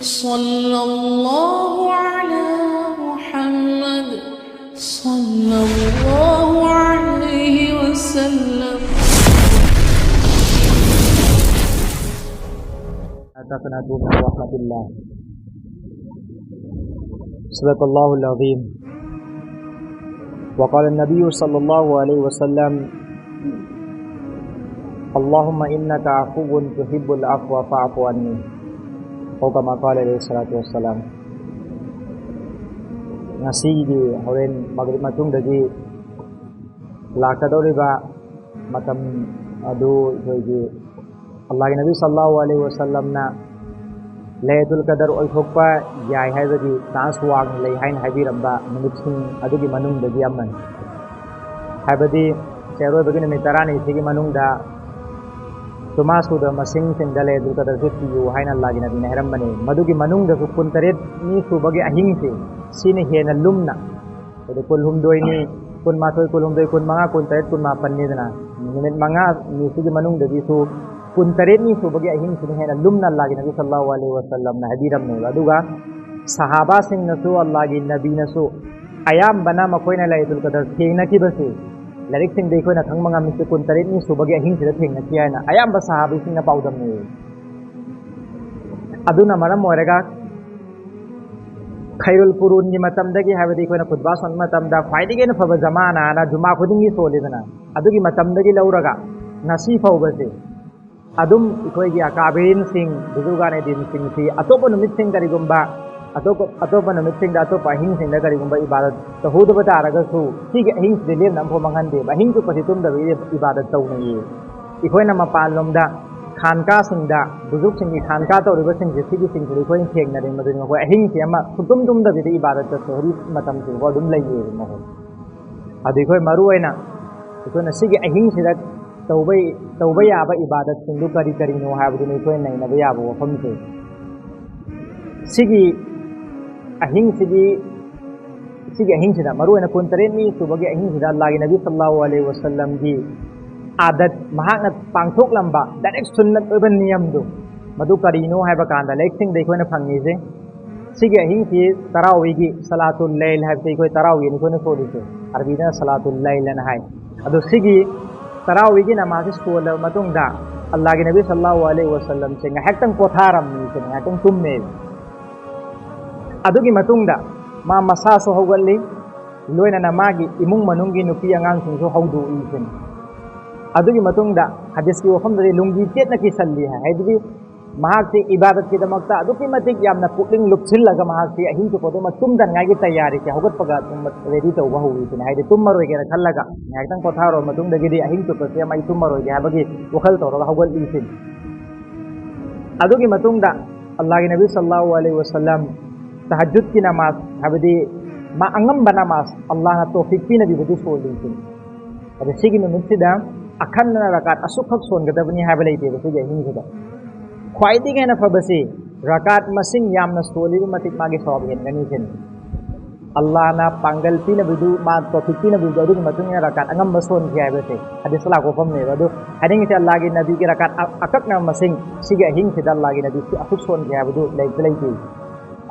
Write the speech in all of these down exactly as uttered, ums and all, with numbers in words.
صلى الله على محمد صلى الله عليه وسلم. تقنطوا من رحمة الله. صدق الله العظيم. وقال النبي صلى الله عليه وسلم: اللهم إنك عفو تحب العفو فاعف عني. أو كما قال عليه الصلاة والسلام. ꯉꯁꯤꯒꯤ ꯍꯣꯔꯦꯟ ꯃꯒ꯭ꯔꯤꯕ ꯃꯇꯨꯡꯗꯒꯤ ꯂꯥꯛꯀꯗꯧꯔꯤꯕ ꯃꯇꯝ ꯑꯗꯨ ꯑꯩꯈꯣꯏꯒꯤ ꯑꯜꯂꯥꯍꯒꯤ ꯅꯕꯤ ꯁꯜꯂꯥꯍꯨ ꯑꯂꯩꯍꯤ ꯋꯥꯁꯜꯂꯝꯅ ꯂꯩꯂꯇꯨꯜ ꯀꯗꯔ ꯑꯣꯏꯊꯣꯛꯄ ꯌꯥꯏ ꯍꯥꯏꯕꯒꯤ ꯆꯥꯟꯁ ꯋꯥꯡꯅ ꯂꯩ ꯍꯥꯏꯅ ꯍꯥꯏꯕꯤꯔꯝꯕ ꯅꯨꯃꯤꯠꯁꯤꯡ ꯑꯗꯨꯒꯤ ꯃꯅꯨꯡꯗꯒꯤ ꯑꯃꯅꯤ꯫ ꯍꯥꯏꯕꯗꯤ ꯁꯤ ꯑꯔꯣꯏꯕꯒꯤ ꯅꯨꯃꯤꯠ ꯇꯔꯥꯅꯤꯁꯤꯒꯤ ꯃꯅꯨꯡꯗ ꯖꯨꯃꯥ ꯁꯨꯗꯕ ꯃꯁꯤꯡꯁꯤꯡꯗ ꯂꯩꯂꯇꯨꯜ ꯀꯗꯔꯁꯨ ꯊꯤꯌꯨ ꯍꯥꯏꯅ ꯑꯜꯂꯥꯍꯒꯤ ꯅꯕꯤꯅ ꯍꯥꯏꯔꯝꯕꯅꯤ꯫ ꯃꯗꯨꯒꯤ ꯃꯅꯨꯡꯗꯁꯨ ꯀꯨꯟꯇꯔꯦꯠꯅꯤ ꯁꯨꯕꯒꯤ ꯑꯍꯤꯡꯁꯦ, ꯁꯤꯅ ꯍꯦꯟꯅ ꯂꯨꯝꯅ, ꯍꯥꯏꯗꯤ ꯀꯨꯟꯍꯨꯝꯗꯣꯏꯅꯤ, ꯀꯨꯟꯃꯥꯊꯣꯏ, ꯀꯨꯟꯍꯨꯝꯗꯣꯏ, ꯀꯨꯟꯃꯉꯥ, ꯀꯨꯟꯇꯔꯦꯠ, ꯀꯨꯟꯃꯥꯄꯟꯅꯤꯗꯅ, ꯅꯨꯃꯤꯠ ꯃꯉꯥꯅꯤꯁꯤꯒꯤ ꯃꯅꯨꯡꯗꯒꯤꯁꯨ ꯀꯨꯟꯇꯔꯦꯠꯅꯤ ꯁꯨꯕꯒꯤ ꯑꯍꯤꯡꯁꯤꯅ ꯍꯦꯟꯅ ꯂꯨꯝꯅ ꯑꯜꯂꯥꯍꯒꯤ ꯅꯕꯤ ꯁꯜꯂꯥꯍꯨ ꯑꯂꯩꯍꯤ ꯋꯥꯁꯜꯂꯝꯅ ꯍꯥꯏꯕꯤꯔꯝꯃꯦꯕ꯫ ꯑꯗꯨꯒ ꯁꯍꯥꯕꯥꯁꯤꯡꯅꯁꯨ ꯑꯜꯂꯥꯍꯒꯤ ꯅꯕꯤꯅꯁꯨ ꯑꯌꯥꯝꯕꯅ ꯃꯈꯣꯏꯅ ꯂꯩꯂꯇꯨꯜ ꯀꯗꯔ ꯊꯦꯡꯅꯈꯤꯕꯁꯦ ꯂꯥꯏꯔꯤꯛꯁꯤꯡꯗ ꯑꯩꯈꯣꯏꯅ ꯈꯪꯕ ꯉꯝꯃꯤꯁꯦ ꯀꯨꯟꯇꯔꯦꯠꯅꯤ ꯁꯨꯕꯒꯤ ꯑꯍꯤꯡꯁꯤꯗ ꯊꯦꯡꯅꯈꯤ ꯍꯥꯏꯅ ꯑꯌꯥꯝꯕ ꯁꯍꯥꯕꯤꯁꯤꯡꯅ ꯄꯥꯎꯗꯝꯅꯩ꯫ ꯑꯗꯨꯅ ꯃꯔꯝ ꯑꯣꯏꯔꯒ ꯈꯩꯔꯨꯜ ꯀꯨꯔꯨꯟꯒꯤ ꯃꯇꯝꯗꯒꯤ, ꯍꯥꯏꯕꯗꯤ ꯑꯩꯈꯣꯏꯅ ꯈꯨꯠꯕꯥ ꯁꯣꯟꯕ ꯃꯇꯝꯗ ꯈ꯭ꯋꯥꯏꯗꯒꯤ ꯍꯦꯟꯅ ꯐꯕ ꯖꯃꯥꯅꯥꯅ ꯖꯨꯃꯥ ꯈꯨꯗꯤꯡꯒꯤ ꯁꯣꯜꯂꯤꯗꯅ, ꯑꯗꯨꯒꯤ ꯃꯇꯝꯗꯒꯤ ꯂꯧꯔꯒ ꯉꯁꯤ ꯐꯥꯎꯕꯁꯦ ꯑꯗꯨꯝ ꯑꯩꯈꯣꯏꯒꯤ ꯑꯀꯥꯕꯤꯔꯤꯟꯁꯤꯡ, ꯕꯨꯖꯨꯒꯥꯅꯦꯗꯤꯟꯁꯤꯡꯁꯤ ꯑꯇꯣꯞꯄ ꯅꯨꯃꯤꯠꯁꯤꯡ ꯀꯔꯤꯒꯨꯝꯕ, ꯑꯇꯣꯞꯄ ꯑꯇꯣꯞꯄ ꯅꯨꯃꯤꯠꯁꯤꯡꯗ, ꯑꯇꯣꯞꯄ ꯑꯍꯤꯡꯁꯤꯡꯗ ꯀꯔꯤꯒꯨꯝꯕ ꯏꯕꯥꯗꯠ ꯇꯧꯍꯧꯗꯕ ꯇꯥꯔꯒꯁꯨ ꯁꯤꯒꯤ ꯑꯍꯤꯡꯁꯤꯗꯤ ꯂꯦꯝꯅ ꯑꯃꯐꯥꯎ ꯃꯥꯡꯍꯟꯗꯦꯕ꯫ ꯑꯍꯤꯡ ꯆꯨꯞꯄꯁꯤ ꯇꯨꯝꯗꯕꯒꯤ ꯏꯕꯥꯗꯠ ꯇꯧꯅꯩꯌꯦ꯫ ꯑꯩꯈꯣꯏꯅ ꯃꯄꯥꯟꯂꯣꯝꯗ ꯈꯥꯟꯀꯥꯁꯤꯡꯗ, ꯕꯨꯖꯨꯛꯁꯤꯡꯒꯤ ꯈꯥꯟꯀꯥ ꯇꯧꯔꯤꯕꯁꯤꯡꯁꯦ, ꯁꯤꯒꯤꯁꯤꯡꯁꯤꯗ ꯑꯩꯈꯣꯏꯅ ꯊꯦꯡꯅꯔꯦ꯫ ꯃꯗꯨꯗꯤ ꯃꯈꯣꯏ ꯑꯍꯤꯡꯁꯤ ꯑꯃ ꯁꯨꯛꯇꯨꯝ ꯇꯨꯝꯗꯕꯤꯗ ꯏꯕꯥꯗꯠꯇ ꯁꯣꯍꯔꯤ ꯃꯇꯝꯁꯤꯐꯥꯎ ꯑꯗꯨꯝ ꯂꯩꯌꯦꯕ ꯃꯈꯣꯏ꯫ ꯑꯗꯨ ꯑꯩꯈꯣꯏ ꯃꯔꯨ ꯑꯣꯏꯅ ꯑꯩꯈꯣꯏꯅ ꯁꯤꯒꯤ ꯑꯍꯤꯡꯁꯤꯗ ꯇꯧꯕ ꯇꯧꯕ ꯌꯥꯕ ꯏꯕꯥꯗꯠꯁꯤꯡꯗꯨ ꯀꯔꯤ ꯀꯔꯤꯅꯣ ꯍꯥꯏꯕꯗꯨꯅꯤ ꯑꯩꯈꯣꯏꯅ ꯅꯩꯅꯕ ꯌꯥꯕ ꯋꯥꯐꯝꯁꯦ꯫ ꯁꯤꯒꯤ ꯑꯍꯤꯡꯁꯤꯗꯤ, ꯁꯤꯒꯤ ꯑꯍꯤꯡꯁꯤꯗ, ꯃꯔꯨꯑꯣꯏꯅ ꯀꯨꯟꯇꯔꯦꯠꯅꯤ ꯁꯨꯕꯒꯤ ꯑꯍꯤꯡꯁꯤꯗ ꯑꯜꯂꯥꯍꯒꯤ ꯅꯕꯤ ꯁꯜꯂꯥꯍꯨ ꯑꯂꯩꯍꯤ ꯋꯥꯁꯜꯂꯝꯒꯤ ꯑꯥꯗꯠ, ꯃꯍꯥꯛꯅ ꯄꯥꯡꯊꯣꯛꯂꯝꯕ ꯗꯥꯏꯔꯦꯛ ꯁꯨꯟꯅꯠ ꯑꯣꯏꯕ ꯅꯤꯌꯝꯗꯨ, ꯃꯗꯨ ꯀꯔꯤꯅꯣ ꯍꯥꯏꯕ ꯀꯥꯟꯗ, ꯂꯥꯏꯔꯤꯛꯁꯤꯡꯗ ꯑꯩꯈꯣꯏꯅ ꯐꯪꯉꯤꯁꯦ, ꯁꯤꯒꯤ ꯑꯍꯤꯡꯁꯤ ꯇꯔꯥꯋꯤꯒꯤ ꯁꯂꯥꯇꯨꯜ ꯂꯩꯜ ꯍꯥꯏꯕꯁꯤ ꯑꯩꯈꯣꯏ ꯇꯔꯥꯋꯤꯅ ꯑꯩꯈꯣꯏꯅ ꯁꯣꯜꯂꯤꯁꯦ, ꯑꯔꯕꯤꯗꯅ ꯁꯂꯥꯇꯨꯜ ꯂꯩꯜ ꯑꯅ ꯍꯥꯏ꯫ ꯑꯗꯣ ꯁꯤꯒꯤ ꯇꯔꯥꯋꯤꯒꯤ ꯅꯃꯥꯖꯁꯤ ꯁꯣꯜꯂꯕ ꯃꯇꯨꯡꯗ, ꯑꯜꯂꯥꯍꯒꯤ ꯅꯕꯤ ꯁꯜꯂꯥꯍꯨ ꯑꯂꯩꯍꯤ ꯋꯁꯜꯂꯝꯁꯦ ꯉꯥꯏꯍꯥꯛꯇꯪ ꯄꯣꯊꯥꯔꯝꯃꯤ, ꯁꯤꯅ ꯉꯥꯏꯍꯥꯛꯇꯪ ꯇꯨꯝꯃꯦꯕ꯫ ꯑꯗꯨꯒꯤ ꯃꯇꯨꯡꯗ ꯃꯥ ꯃꯁꯥꯁꯨ ꯍꯧꯒꯠꯂꯤ, ꯂꯣꯏꯅꯅ ꯃꯥꯒꯤ ꯏꯃꯨꯡ ꯃꯅꯨꯡꯒꯤ ꯅꯨꯄꯤ ꯑꯉꯥꯡꯁꯤꯡꯁꯨ ꯍꯧꯗꯣꯛꯏ, ꯁꯤꯅꯤ꯫ ꯑꯗꯨꯒꯤ ꯃꯇꯨꯡꯗ ꯍꯗꯤꯁꯀꯤ ꯋꯥꯐꯝꯗꯗꯤ ꯂꯨꯡꯒꯤ ꯆꯦꯠꯅ ꯀꯤꯁꯜꯂꯤ ꯍꯥꯏ, ꯍꯥꯏꯕꯗꯤ ꯃꯍꯥꯛꯁꯦ ꯏꯕꯥꯗꯠꯀꯤꯗꯃꯛꯇ ꯑꯗꯨꯛꯀꯤ ꯃꯇꯤꯛ ꯌꯥꯝꯅ ꯄꯨꯛꯅꯤꯡ ꯂꯨꯞꯁꯤꯜꯂꯒ ꯃꯍꯥꯛꯁꯦ ꯑꯍꯤꯡ ꯆꯨꯞꯄꯗꯨꯃ ꯇꯨꯝꯗꯅꯉꯥꯏꯒꯤ ꯇꯌꯥꯔꯤꯁꯦ ꯍꯧꯒꯠꯄꯒ ꯑꯗꯨꯝ ꯔꯦꯗꯤ ꯇꯧꯕ ꯍꯧꯔꯤꯁꯤꯅꯤ꯫ ꯍꯥꯏꯗꯤ ꯇꯨꯝꯃꯔꯣꯏꯒꯦꯅ ꯈꯜꯂꯒ ꯉꯥꯏꯍꯥꯛꯇꯪ ꯄꯣꯊꯥꯔꯕ ꯃꯇꯨꯡꯗꯒꯤꯗꯤ ꯑꯍꯤꯡ ꯆꯨꯞꯄꯁꯦ ꯑꯃ ꯑꯩ ꯇꯨꯝꯃꯔꯣꯏꯒꯦ ꯍꯥꯏꯕꯒꯤ ꯋꯥꯈꯜ ꯇꯧꯔꯒ ꯍꯧꯒꯠꯂꯤꯁꯤꯅꯤ꯫ ꯑꯗꯨꯒꯤ ꯃꯇꯨꯡꯗ ꯑꯜꯂꯥꯍꯒꯤ ꯅꯕꯤ ꯁꯜꯂꯥꯍꯨ ꯑꯂꯩꯍꯤ ꯋꯁꯜꯂꯝ ꯇꯍꯖꯨꯗꯀꯤ ꯅꯃꯥꯖ, ꯍꯥꯏꯕꯗꯤ ꯃꯥ ꯑꯉꯝꯕ ꯅꯃꯥꯖ, ꯑꯜꯂꯥꯍꯅ ꯇꯣꯐꯤꯛ ꯄꯤꯅꯕꯤꯕꯗꯨ ꯁꯣꯜꯂꯤꯁꯤꯅꯤ꯫ ꯑꯗ ꯁꯤꯒꯤ ꯅꯨꯃꯤꯠꯁꯤꯗ ꯑꯈꯟꯅꯅ ꯔꯀꯥꯠ ꯑꯁꯨꯛꯈꯛ ꯁꯣꯟꯒꯗꯕꯅꯤ ꯍꯥꯏꯕ ꯂꯩꯇꯦꯕ ꯁꯤꯒꯤ ꯑꯍꯤꯡꯁꯤꯗ꯫ ꯈ꯭ꯋꯥꯏꯗꯒꯤ ꯍꯦꯟꯅ ꯐꯕꯁꯤ ꯔꯀꯥꯠ ꯃꯁꯤꯡ ꯌꯥꯝꯅ ꯁꯣꯜꯂꯤꯕ ꯃꯇꯤꯛ ꯃꯥꯒꯤ ꯁꯋꯥꯕ ꯍꯦꯟꯒꯅꯤ ꯁꯤꯅꯤ꯫ ꯑꯜꯂꯥꯍꯅ ꯄꯥꯡꯒꯜ ꯄꯤꯅꯕꯤꯗꯨ, ꯃꯥ ꯇꯣꯐꯤꯛ ꯄꯤꯅꯕꯤꯗꯨ, ꯑꯗꯨꯒꯤ ꯃꯇꯨꯡ ꯏꯟꯅ ꯔꯀꯥꯠ ꯑꯉꯝꯕ ꯁꯣꯟꯈꯤ ꯍꯥꯏꯕꯁꯦ ꯍꯗꯤꯁꯇ ꯂꯥꯛꯄ ꯋꯥꯐꯝꯅꯦꯕ꯫ ꯑꯗꯨ ꯍꯥꯏꯅꯤꯡꯉꯤꯁꯦ ꯑꯜꯂꯥꯍꯒꯤ ꯅꯕꯤꯒꯤ ꯔꯀꯥꯠ ꯑ-, ꯑꯀꯛꯅꯕ ꯃꯁꯤꯡ ꯁꯤꯒꯤ ꯑꯍꯤꯡꯁꯤꯗ ꯑꯜꯂꯥꯍꯒꯤ ꯅꯕꯤ ꯁꯤ ꯑꯁꯨꯛ ꯁꯣꯟꯈꯤ ꯍꯥꯏꯕꯗꯨ ꯂꯩꯇ ꯂꯩꯇꯦ꯫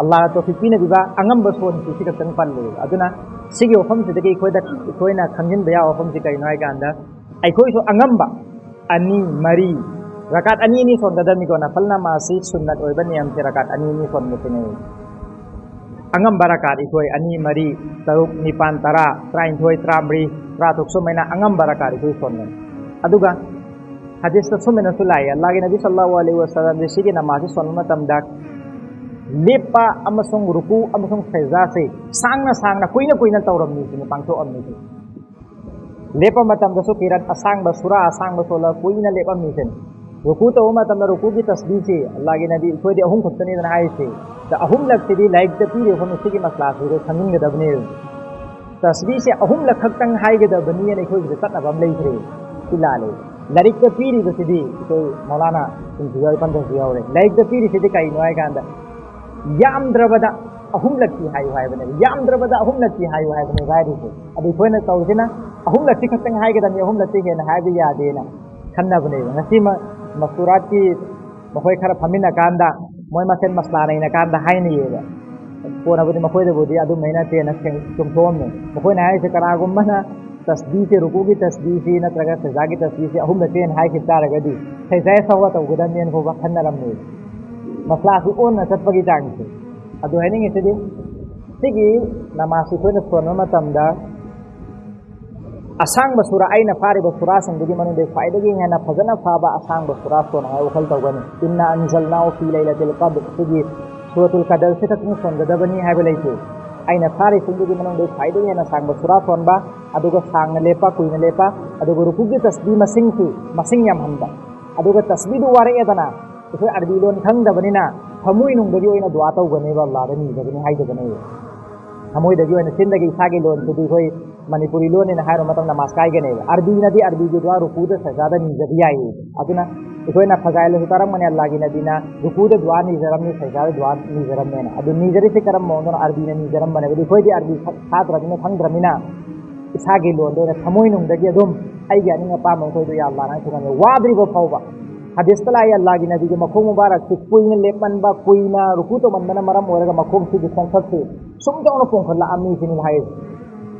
ꯑꯜꯂꯥꯍꯅ ꯇꯣꯐꯤꯛ ꯄꯤꯅꯕꯤꯕ ꯑꯉꯝꯕ ꯁꯣꯟꯈꯤ ꯁꯤ ꯈꯛꯇꯪ ꯄꯜꯂꯦꯕ꯫ ꯑꯗꯨꯅ ꯁꯤꯒꯤ ꯋꯥꯐꯝꯁꯤꯗꯒꯤ ꯑꯩꯈꯣꯏꯗ, ꯑꯩꯈꯣꯏꯅ ꯈꯪꯖꯤꯟꯕ ꯌꯥꯕ ꯋꯥꯐꯝꯁꯤ ꯀꯔꯤꯅꯣ ꯍꯥꯏ ꯀꯥꯟꯗ, ꯑꯩꯈꯣꯏꯁꯨ ꯑꯉꯝꯕ ꯑꯅꯤ, ꯃꯔꯤ, ꯔꯀꯥꯠ ꯑꯅꯤ ꯑꯅꯤ ꯁꯣꯟꯒꯗꯕꯅꯤꯀꯣ꯫ ꯅꯐꯜ ꯅꯃꯥꯖꯁꯤ ꯁꯨꯟꯅꯠ ꯑꯣꯏꯕ ꯅꯤꯌꯝꯁꯦ ꯔꯀꯥꯠ ꯑꯅꯤ ꯑꯅꯤ ꯁꯣꯟꯕꯁꯤꯅꯦ꯫ ꯑꯉꯝꯕ ꯔꯀꯥꯠ ꯑꯩꯈꯣꯏ ꯑꯅꯤ, ꯃꯔꯤ, ꯇꯔꯨꯛ, ꯅꯤꯄꯥꯟ, ꯇꯔꯥ, ꯇꯔꯥꯅꯤꯊꯣꯏ, ꯇꯔꯥꯃꯔꯤ, ꯇꯔꯥꯇꯔꯨꯛ, ꯁꯨꯃꯥꯏꯅ ꯑꯉꯝꯕ ꯔꯀꯥꯠ ꯑꯩꯈꯣꯏ ꯁꯣꯟꯒꯅꯤ꯫ ꯑꯗꯨꯒ ꯍꯗꯤꯁꯇ ꯁꯨꯃꯥꯏꯅꯁꯨ ꯂꯥꯛꯑꯦ, ꯑꯜꯂꯥꯍꯒꯤ ꯅꯕꯤ ꯁꯜꯂꯥꯍꯨ ꯑꯂꯩꯍꯤ ꯋꯁꯜꯂꯝꯁꯦ ꯁꯤꯒꯤ ꯅꯃꯥꯖꯁꯤ ꯁꯣꯟꯕ ꯃꯇꯝꯗ ꯂꯦꯞꯄ ꯑꯃꯁꯨꯡ ꯔꯨꯀꯨ ꯑꯃꯁꯨꯡ ꯁꯩꯖꯥꯁꯦ ꯁꯥꯡꯅ ꯁꯥꯡꯅ, ꯀꯨꯏꯅ ꯀꯨꯏꯅ ꯇꯧꯔꯝꯃꯤ ꯁꯤꯅꯤ, ꯄꯥꯡꯊꯣꯛꯑꯝꯃꯤ ꯁꯤꯅꯤ꯫ ꯂꯦꯞꯄ ꯃꯇꯝꯗꯁꯨ ꯀꯤꯔꯥꯠ ꯑꯁꯥꯡꯕ, ꯁꯨꯔꯥ ꯑꯁꯥꯡꯕ ꯁꯣꯜꯂꯒ ꯀꯨꯏꯅ ꯂꯦꯞꯄꯝꯃꯤ ꯁꯤꯅꯤ꯫ ꯔꯨꯀꯨ ꯇꯧꯕ ꯃꯇꯝꯗ ꯔꯨꯀꯨꯒꯤ ꯇꯁꯕꯤꯁꯤ ꯑꯜꯂꯥꯍꯒꯤ ꯅꯕꯤ ꯑꯩꯈꯣꯏꯗꯤ ꯑꯍꯨꯝ ꯈꯛꯇꯅꯤꯗꯅ ꯍꯥꯏꯔꯤꯁꯦ꯫ ꯑꯗ ꯑꯍꯨꯝꯂꯛꯁꯤꯗꯤ ꯂꯥꯏꯔꯤꯛꯇ ꯄꯤꯔꯤꯕ ꯃꯐꯝꯗ ꯁꯤꯒꯤ ꯃꯁꯂꯥꯁꯤ ꯑꯩꯈꯣꯏ ꯈꯪꯖꯤꯟꯒꯗꯕꯅꯦꯕ꯫ ꯇꯁꯕꯤꯁꯦ ꯑꯍꯨꯝꯂꯛ ꯈꯛꯇꯪ ꯍꯥꯏꯒꯗꯕꯅꯤꯅ ꯑꯩꯈꯣꯏꯒꯤꯗ ꯆꯠꯅꯕ ꯑꯃ ꯂꯩꯈ꯭ꯔꯦ꯫ ꯁꯤ ꯂꯥꯜꯂꯦ꯫ ꯂꯥꯏꯔꯤꯛꯇ ꯄꯤꯔꯤꯕꯁꯤꯗꯤ ꯑꯩꯈꯣꯏ ꯃꯧꯂꯥꯅꯥ ꯁꯤꯡꯁꯨ ꯌꯥꯎꯔꯤ, ꯄꯟꯊꯁꯨ ꯌꯥꯎꯔꯦ꯫ ꯂꯥꯏꯔꯤꯛꯇ ꯄꯤꯔꯤꯁꯤꯗꯤ ꯀꯩꯅꯣ ꯍꯥꯏ ꯀꯥꯟꯗ, ꯌꯥꯝꯗ꯭ꯔꯕꯗ ꯑꯍꯨꯝꯂꯛꯇꯤ ꯍꯥꯏꯌꯨ ꯍꯥꯏꯕꯅꯦꯕ, ꯌꯥꯝꯗ꯭ꯔꯕꯗ ꯑꯍꯨꯝꯂꯛꯇꯤ ꯍꯥꯏꯌꯨ ꯍꯥꯏꯕꯅꯦꯕ ꯍꯥꯏꯔꯤꯁꯦ꯫ ꯑꯗꯨ ꯑꯩꯈꯣꯏꯅ ꯇꯧꯔꯤꯁꯤꯅ ꯑꯍꯨꯝꯂꯛꯇꯤ ꯈꯛꯇꯪ ꯍꯥꯏꯒꯗꯕꯅꯤ, ꯑꯍꯨꯝꯂꯛꯇꯤ ꯍꯦꯟꯅ ꯍꯥꯏꯕ ꯌꯥꯗꯦꯅ ꯈꯟꯅꯕꯅꯦꯕ꯫ ꯉꯁꯤ ꯃ-, ꯃꯁꯇꯨꯔꯥꯠꯀꯤ ꯃꯈꯣꯏ ꯈꯔ ꯐꯝꯃꯤꯟꯅꯀꯥꯟꯗ ꯃꯣꯏ ꯃꯁꯦꯟ ꯃꯁꯂꯥ ꯅꯩꯅꯀꯥꯟꯗ ꯍꯥꯏꯅꯩꯌꯦꯕ꯫ ꯀꯣꯟꯅꯕꯨꯗꯤ ꯃꯈꯣꯏꯗꯕꯨꯗꯤ ꯑꯗꯨꯃꯥꯏꯅ ꯇꯦꯟꯅ ꯁꯦꯡ-, ꯆꯨꯝꯊꯣꯛꯑꯝꯃꯦ꯫ ꯃꯈꯣꯏꯅ ꯍꯥꯏꯔꯤꯁꯦ ꯀꯅꯥꯒꯨꯝꯕꯅ ꯇꯁꯕꯤꯁꯦ, ꯔꯨꯀꯨꯒꯤ ꯇꯁꯕꯤꯁꯤ ꯅꯠꯇ꯭ꯔꯒ ꯁꯖꯥꯒꯤ ꯇꯁꯕꯤꯁꯤ ꯑꯍꯨꯝꯂꯛ ꯍꯦꯟꯅ ꯍꯥꯏꯈꯤꯕ ꯇꯥꯔꯒꯗꯤ ꯁꯖꯥ ꯁꯍꯋ ꯇꯧꯒꯗꯕꯅꯦꯅ ꯐꯥꯎꯕ ꯈꯟꯅꯔꯝꯃꯦ꯫ ꯃꯁꯂꯥꯁꯤ ꯑꯣꯟꯅ ꯆꯠꯄꯒꯤ ꯆꯥꯡꯁꯦ꯫ ꯑꯗꯨ ꯍꯥꯏꯅꯤꯡꯉꯤꯁꯤꯗꯤ ꯁꯤꯒꯤ ꯅꯃꯥꯖꯁꯤ ꯑꯩꯈꯣꯏꯅ ꯁꯣꯟꯕ ꯃꯇꯝꯗ ꯑꯁꯥꯡꯕ ꯁꯨꯔꯥ, ꯑꯩꯅ ꯐꯥꯔꯤꯕ ꯁꯨꯔꯥꯁꯤꯡꯗꯨꯒꯤ ꯃꯅꯨꯡꯗ ꯈ꯭ꯋꯥꯏꯗꯒꯤ ꯍꯦꯟꯅ ꯐꯖꯅ ꯐꯥꯕ ꯑꯁꯥꯡꯕ ꯁꯨꯔꯥ ꯁꯣꯟꯅꯉꯥꯏ ꯋꯥꯈꯜ ꯇꯧꯒꯅꯤ꯫ "ꯏꯟꯅꯥ ꯑꯟꯖꯜꯅꯥꯍꯨ ꯐꯤ ꯂꯩꯂꯇꯤꯜ ꯀꯗ꯭ꯔ", ꯁꯤꯒꯤ ꯁꯨꯔꯥꯇꯨꯜ ꯀꯗꯔꯁꯤ ꯈꯛꯇꯪ ꯁꯣꯟꯒꯗꯕꯅꯤ ꯍꯥꯏꯕ ꯂꯩꯇꯦ꯫ ꯑꯩꯅ ꯐꯥꯔꯤꯁꯤꯡꯗꯨꯒꯤ ꯃꯅꯨꯡꯗ ꯈ꯭ꯋꯥꯏꯗꯒꯤ ꯍꯦꯟꯅ ꯁꯥꯡꯕ ꯁꯨꯔꯥ ꯁꯣꯟꯕ, ꯑꯗꯨꯒ ꯁꯥꯡꯅ ꯂꯦꯞꯄ, ꯀꯨꯏꯅ ꯂꯦꯞꯄ, ꯑꯗꯨꯒ ꯔꯨꯀꯨꯒꯤ ꯇꯁꯕꯤ ꯃꯁꯤꯡꯁꯤ ꯃꯁꯤꯡ ꯌꯥꯝꯍꯟꯕ, ꯑꯗꯨꯒ ꯇꯁꯕꯤꯗꯨ ꯋꯥꯔꯛꯑꯦꯗꯅ, ꯑꯩꯈꯣꯏ ꯑꯔꯕꯤ ꯂꯣꯟ ꯈꯪꯗꯕꯅꯤꯅ ꯊꯃꯣꯏꯅꯨꯡꯗꯒꯤ ꯑꯣꯏꯅ ꯗꯨꯋꯥ ꯇꯧꯒꯅꯦꯕ, ꯑꯜꯂꯥꯗ ꯅꯤꯖꯒꯅꯤ ꯍꯥꯏꯖꯒꯅꯦꯕ꯫ ꯊꯃꯣꯏꯗꯒꯤ ꯑꯣꯏꯅ, ꯆꯤꯟꯗꯒꯤ ꯏꯁꯥꯒꯤ ꯂꯣꯟꯁꯤꯗꯤ ꯑꯩꯈꯣꯏ ꯃꯅꯤꯄꯨꯔꯤ ꯂꯣꯟꯅꯤꯅ ꯍꯥꯏꯔꯨ ꯃꯇꯝꯗ ꯅꯃꯥꯖ ꯀꯥꯏꯒꯅꯦꯕ꯫ ꯑꯔꯕꯤꯅꯗꯤ ꯑꯔꯕꯤꯒꯤ ꯗꯨꯋꯥ ꯔꯨꯀꯨꯗ ꯁꯖꯥꯗ ꯅꯤꯖꯕ ꯌꯥꯏꯌꯦ꯫ ꯑꯗꯨꯅ ꯑꯩꯈꯣꯏꯅ ꯐꯖꯥꯏꯜꯗꯁꯨ ꯇꯥꯔꯝꯒꯅꯤ, ꯑꯜꯂꯥꯒꯤ ꯅꯕꯤꯅ ꯔꯨꯀꯨꯗ ꯗꯨꯋꯥ ꯅꯤꯖꯔꯝꯃꯤ, ꯁꯖꯥꯗ ꯗꯨꯋꯥ ꯅꯤꯖꯔꯝꯃꯦꯅ꯫ ꯑꯗꯨ ꯅꯤꯖꯔꯤꯁꯦ ꯀꯔꯝꯕ ꯃꯑꯣꯡꯗꯅꯣ? ꯑꯔꯕꯤꯅ ꯅꯤꯖꯔꯝꯕꯅꯦꯕ꯫ ꯑꯗꯨ ꯑꯩꯈꯣꯏꯗꯤ ꯑꯔꯕꯤ ꯐꯥꯗ꯭ꯔꯕꯅꯤꯅ ꯈꯪꯗ꯭ꯔꯕꯅꯤꯅ ꯏꯁꯥꯒꯤ ꯂꯣꯟꯗ ꯑꯣꯏꯅ ꯊꯃꯣꯏꯅꯨꯡꯗꯒꯤ ꯑꯗꯨꯝ ꯑꯩꯒꯤ ꯑꯅꯤꯡ ꯑꯄꯥꯝꯕ ꯃꯈꯣꯏꯗꯣ ꯌꯥ ꯑꯜꯂꯥ ꯅꯪ ꯊꯨꯡꯍꯟꯕꯤꯌꯨ꯫ ꯋꯥꯗ꯭ꯔꯤꯕ ꯐꯥꯎꯕ꯫ ꯍꯗꯤꯁꯇ ꯂꯥꯛꯏ, ꯑꯜꯂꯥꯒꯤ ꯅꯕꯤꯒꯤ ꯃꯈꯣꯡ ꯃꯨꯕꯥꯔꯛꯁꯤ ꯀꯨꯏꯅ ꯂꯦꯞꯃꯟꯕ, ꯀꯨꯏꯅ ꯔꯨꯀꯨ ꯇꯧꯃꯟꯕꯅ ꯃꯔꯝ ꯑꯣꯏꯔꯒ ꯃꯈꯣꯡꯁꯤꯒꯤ ꯈꯣꯡꯆꯠꯁꯤ ꯁꯨꯝ ꯆꯥꯎꯅ ꯄꯣꯡꯈꯠꯂꯛꯑꯝꯃꯤ ꯁꯤꯅꯤ ꯍꯥꯏꯔꯤꯁꯦ꯫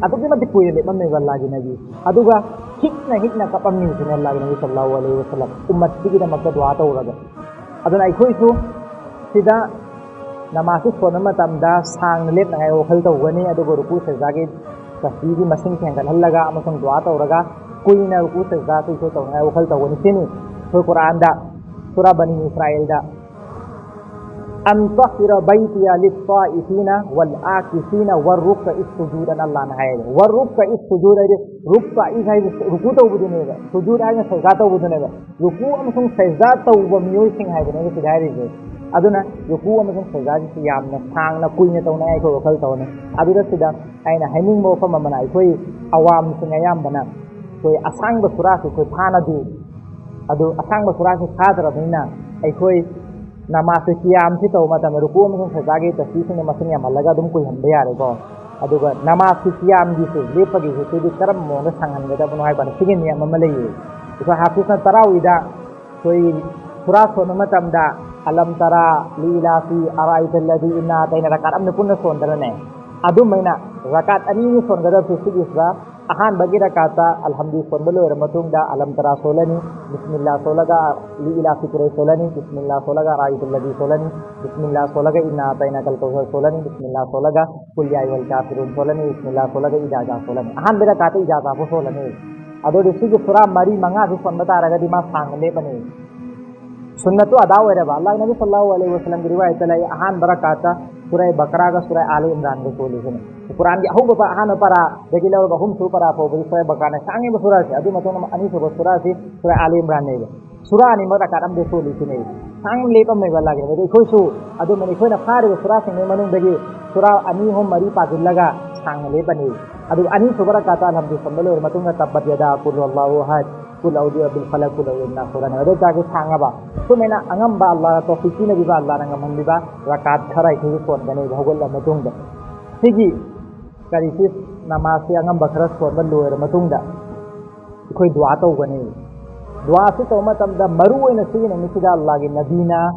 ꯑꯗꯨꯛꯀꯤ ꯃꯇꯤꯛ ꯀꯨꯏꯅ ꯂꯦꯞꯃꯝꯃꯦꯕ ꯑꯜꯂꯥꯒꯤ ꯅꯕꯤ꯫ ꯑꯗꯨꯒ ꯍꯤꯛꯅ ꯍꯤꯛꯅ ꯀꯞꯄꯝꯃꯤ ꯁꯤꯅꯤ ꯑꯜꯂꯥꯒꯤ ꯅꯕꯤ ꯁꯜꯂꯜꯂꯥꯍꯨ ꯑꯂꯩꯍꯤ ꯋꯁꯜꯂꯝ, ꯎꯝꯃꯠꯁꯤꯒꯤꯗꯃꯛꯇ ꯗꯨꯋꯥ ꯇꯧꯔꯒ꯫ ꯑꯗꯨꯅ ꯑꯩꯈꯣꯏꯁꯨ ꯁꯤꯗ ꯅꯃꯥꯖꯁꯤ ꯁꯣꯟꯕ ꯃꯇꯝꯗ ꯁꯥꯡꯅ ꯂꯦꯞꯅꯉꯥꯏ ꯋꯥꯈꯜ ꯇꯧꯒꯅꯤ, ꯑꯗꯨꯒ ꯔꯨꯀꯨ ꯁꯖꯗꯥꯒꯤ ꯇꯁꯕꯤꯍꯒꯤ ꯃꯁꯤꯡ ꯍꯦꯟꯒꯠꯍꯜꯂꯒ ꯑꯃꯁꯨꯡ ꯗꯨꯋꯥ ꯇꯧꯔꯒ ꯀꯨꯏꯅ ꯔꯨꯀꯨ ꯁꯖꯗꯥꯁꯨ ꯑꯩꯈꯣꯏ ꯇꯧꯅꯉꯥꯏ ꯋꯥꯈꯜ ꯇꯧꯒꯅꯤ꯫ ꯁꯤꯅꯤ ꯑꯩꯈꯣꯏ ꯀꯨꯔꯥꯟꯗ ꯁꯨꯔꯥ ꯕꯅꯤ ꯏꯁꯔꯥꯏꯜꯗ "ꯑꯟ ꯇꯍꯤꯔ ꯕꯩꯇꯤꯌ ꯂꯤꯠꯇꯥꯏꯐꯤꯅ ꯋꯜ ꯑꯥꯀꯤꯐꯤꯅ ꯋꯔ ꯔꯨꯛꯀ ꯏꯁ ꯁꯨꯖꯨꯗ" ꯑꯅ ꯑꯜꯂꯥꯅ ꯍꯥꯏꯌꯦꯕ꯫ "ꯋꯔ ꯔꯨꯛꯀ ꯏꯁ ꯁꯨꯖꯨꯗ" ꯍꯥꯏꯗꯤ ꯔꯨꯛꯀ ꯏꯁ ꯍꯥꯏꯗꯤ ꯔꯨꯀꯨ ꯇꯧꯕꯗꯨꯅꯦꯕ, ꯁꯨꯖꯨꯗ ꯍꯥꯏꯅ ꯁꯖꯗꯥ ꯇꯧꯕꯗꯨꯅꯦꯕ꯫ ꯔꯨꯀꯨ ꯑꯃꯁꯨꯡ ꯁꯖꯗꯥ ꯇꯧꯕ ꯃꯤꯑꯣꯏꯁꯤꯡ ꯍꯥꯏꯕꯅꯦꯕ ꯁꯤꯗ ꯍꯥꯏꯔꯤꯁꯦ꯫ ꯑꯗꯨꯅ ꯔꯨꯀꯨ ꯑꯃꯁꯨꯡ ꯁꯖꯗꯥꯁꯤꯁꯨ ꯌꯥꯝꯅ ꯁꯥꯡꯅ ꯀꯨꯏꯅ ꯇꯧꯅꯉꯥꯏ ꯑꯩꯈꯣꯏ ꯋꯥꯈꯜ ꯇꯧꯅꯤ꯫ ꯑꯗꯨꯗ ꯁꯤꯗ ꯑꯩꯅ ꯍꯥꯏꯅꯤꯡꯕ ꯋꯥꯐꯝ ꯑꯃꯅ, ꯑꯩꯈꯣꯏ ꯑꯋꯥꯝꯁꯤꯡ ꯑꯌꯥꯝꯕꯅ ꯑꯩꯈꯣꯏ ꯑꯁꯥꯡꯕ ꯁꯨꯔꯥꯁꯤ ꯑꯩꯈꯣꯏ ꯐꯥꯅꯗꯦ꯫ ꯑꯗꯨ ꯑꯁꯥꯡꯕ ꯁꯨꯔꯥꯁꯤ ꯐꯥꯗ꯭ꯔꯕꯅꯤꯅ ꯑꯩꯈꯣꯏ ꯅꯃꯥꯖꯁꯤ ꯀꯤꯌꯥꯝꯁꯤ ꯇꯧꯕ ꯃꯇꯝꯗ ꯔꯨꯀꯨ ꯑꯃꯁꯨꯡ ꯁꯖꯗꯥꯒꯤ ꯇꯁꯕꯤꯍꯁꯤꯡꯒꯤ ꯃꯁꯤꯡ ꯌꯥꯝꯍꯜꯂꯒ ꯑꯗꯨꯝ ꯀꯨꯏꯍꯟꯕ ꯌꯥꯔꯦꯀꯣ꯫ ꯑꯗꯨꯒ ꯅꯃꯥꯖꯀꯤ ꯀꯤꯌꯥꯝꯒꯤꯁꯦ, ꯂꯦꯞꯄꯒꯤꯁꯦ, ꯁꯤꯗꯤ ꯀꯔꯝꯕ ꯃꯑꯣꯡꯗ ꯁꯥꯡꯍꯟꯒꯗꯕꯅꯣ ꯍꯥꯏꯕ ꯀꯥꯟꯗ ꯁꯤꯒꯤ ꯅꯤꯌꯝ ꯑꯃ ꯂꯩꯌꯦ꯫ ꯑꯩꯈꯣꯏ ꯍꯥꯐꯤꯖꯅ ꯇꯔꯥꯋꯤꯗ ꯑꯩꯈꯣꯏ ꯁꯨꯔꯥ ꯁꯣꯟꯕ ꯃꯇꯝꯗ ꯑꯂꯝ ꯇꯔꯥ, ꯂꯤꯂꯥꯐꯤ, ꯑꯔꯥꯏꯇꯜꯂꯗꯤ ꯏꯟꯅꯥ ꯑꯇꯩꯅ ꯔꯀꯥꯠ ꯑꯃꯗ ꯄꯨꯟꯅ ꯁꯣꯟꯗꯅꯅꯦ꯫ ꯑꯗꯨꯃꯥꯏꯅ ꯔꯀꯥꯠ ꯑꯅꯤꯅꯤ ꯁꯣꯟꯒꯗꯕꯁꯦ ꯁꯤꯒꯤ ꯁꯨꯔꯥ꯫ ꯑꯍꯥꯟꯕꯒꯤ ꯔꯀꯥꯠꯇ ꯑꯜꯍꯝꯗꯨ ꯁꯣꯟꯕ ꯂꯣꯏꯔ ꯃꯇꯨꯡꯗ ꯑꯂꯝ ꯇꯔꯥ ꯁꯣꯜꯂꯅꯤ, ꯕꯤꯁꯃꯤꯜꯂꯥ ꯁꯣꯜꯂꯒ ꯂꯤꯂꯥꯐꯤ ꯀꯨꯔꯩ ꯁꯣꯜꯂꯅꯤ, ꯕꯤꯁꯃꯤꯜꯂꯥ ꯁꯣꯜꯂꯒ ꯑꯔꯥꯏꯇꯜꯂꯗꯤ ꯁꯣꯜꯂꯅꯤ, ꯕꯤꯁꯃꯤꯜꯂꯥ ꯁꯣꯜꯂꯒ ꯏꯟꯅꯥ ꯑꯇꯩꯅ ꯀꯜꯀꯧꯁꯔ ꯁꯣꯜꯂꯅꯤ, ꯕꯤꯁꯃꯤꯜꯂꯥ ꯁꯣꯜꯂꯒ ꯀꯨꯜ ꯌꯥ ꯑꯌꯨꯍꯜ ꯀꯥꯐꯤꯔꯨꯟ ꯁꯣꯜꯂꯅꯤ, ꯕꯤꯁꯃꯤꯜꯂꯥ ꯁꯣꯜꯂꯒ ꯏꯖꯥ ꯖꯥ ꯁꯣꯜꯂꯅꯤ꯫ ꯑꯍꯥꯟꯕ ꯔꯀꯥꯠꯇ ꯏꯖꯥ ꯖꯥ ꯐꯥꯎ ꯁꯣꯜꯂꯅꯤ꯫ ꯑꯗꯨ ꯑꯣꯏꯔꯗꯤ ꯁꯤꯒꯤ ꯁꯨꯔꯥ ꯃꯔꯤ ꯃꯉꯥꯁꯤ ꯁꯣꯟꯕ ꯇꯥꯔꯒꯗꯤ ꯃꯥ ꯁꯥꯡꯅ ꯂꯦꯞꯄꯅꯤ꯫ ꯁꯨꯟꯅꯠꯇꯨ ꯑꯗꯥ ꯑꯣꯏꯔꯕ꯫ ꯑꯜꯂꯥꯍ ꯅꯕꯤ ꯁꯜꯂꯜꯂꯥꯍꯨ ꯑꯂꯩꯍꯤ ꯋꯁꯜꯂꯝꯒꯤ ꯔꯤꯋꯥꯌꯠꯇ ꯂꯩ, ꯑꯍꯥꯟꯕ ꯔꯀꯥꯠꯇ ꯁꯨꯔꯥ ꯕꯀꯔꯥꯒ ꯁꯨꯔꯥ ꯑꯥꯂꯤ ꯏꯝꯔꯥꯟꯒ ꯁꯣꯜꯂꯤꯁꯤꯅꯤ꯫ ꯀꯨꯔꯥꯟꯒꯤ ꯑꯍꯧꯕ ꯄ-, ꯑꯍꯥꯟꯕ ꯄꯔꯥꯗꯒꯤ ꯂꯧꯔꯒ ꯑꯍꯨꯝꯁꯨꯕ ꯄꯔꯥ ꯐꯥꯎꯕꯗꯤ ꯁꯨꯔꯥ ꯕꯀꯔꯥꯅ ꯁꯥꯡꯉꯤꯕ ꯁꯨꯔꯥꯁꯦ꯫ ꯑꯗꯨ ꯃꯇꯨꯡꯗ ꯑꯅꯤꯁꯨꯕ ꯁꯨꯔꯥꯁꯤ ꯁꯨꯔꯥ ꯑꯥꯂꯤ ꯏꯝꯔꯥꯟꯅꯦꯕ꯫ ꯁꯨꯔꯥ ꯑꯅꯤꯃꯛ ꯔꯀꯥꯠ ꯑꯃꯗ ꯁꯣꯜꯂꯤꯁꯤꯅꯦ꯫ ꯁꯥꯡꯅ ꯂꯦꯞꯄꯝꯃꯦꯕ ꯑꯜꯂꯥꯍꯒꯤ ꯅꯕꯤ꯫ ꯑꯩꯈꯣꯏꯁꯨ ꯑꯗꯨꯃꯥꯏꯅ ꯑꯩꯈꯣꯏꯅ ꯐꯥꯔꯤꯕ ꯁꯨꯔꯥꯁꯤꯡꯒꯤ ꯃꯅꯨꯡꯗꯒꯤ ꯁꯨꯔꯥ ꯑꯅꯤ, ꯑꯍꯨꯝ, ꯃꯔꯤ ꯄꯥꯁꯤꯜꯂꯒ ꯁꯥꯡꯅ ꯂꯦꯞꯄꯅꯤ꯫ ꯑꯗꯨꯒ ꯑꯅꯤꯁꯨꯕ ꯔꯀꯥꯠꯇ ꯑꯜꯍꯝꯗꯨ ꯁꯣꯟꯕ ꯂꯣꯏꯔ ꯃꯇꯨꯡꯗ ꯇꯕꯠ ꯌꯥꯗꯥ, ꯀꯨꯜ ꯍꯨꯋꯜꯂꯥꯍꯨ ꯑꯍꯗ, ꯀꯨꯜ ꯑꯎꯖꯨ ꯕꯤꯔꯕꯤꯜ ꯐꯂꯛ, ꯀꯨꯜ ꯑꯎꯖꯨ ꯕꯤꯔꯕꯤꯟ ꯅꯥꯁ ꯁꯣꯜꯂꯅꯤ꯫ ꯑꯗꯨ ꯑꯣꯏꯇꯥꯔꯗꯤ ꯁꯥꯡꯉꯕ꯫ ꯁꯨꯃꯥꯏꯅ ꯑꯉꯝꯕ ꯑꯜꯂꯥꯍꯅ ꯇꯧꯐꯤꯛ ꯄꯤꯅꯕꯤꯕ, ꯑꯜꯂꯥꯍꯅ ꯉꯝꯍꯟꯕꯤꯕ ꯔꯀꯥꯠ ꯈꯔ ꯑꯩꯈꯣꯏꯒꯤ ꯁꯣꯟꯒꯅꯦꯕ ꯍꯧꯒꯠꯂ ꯃꯇꯨꯡꯗ꯫ ꯁꯤꯒꯤ ꯀꯔꯤꯁꯤ ꯅꯃꯥꯖꯁꯤ ꯑꯉꯝꯕ ꯈꯔ ꯁꯣꯟꯕ ꯂꯣꯏꯔ ꯃꯇꯨꯡꯗ ꯑꯩꯈꯣꯏ ꯗꯨꯋꯥ ꯇꯧꯒꯅꯤ꯫ ꯗꯨꯋꯥꯁꯤ ꯇꯧꯕ ꯃꯇꯝꯗ ꯃꯔꯨ ꯑꯣꯏꯅ ꯁꯤꯒꯤ ꯅꯨꯃꯤꯠꯁꯤꯗ ꯑꯜꯂꯥꯍꯒꯤ ꯅꯕꯤꯅ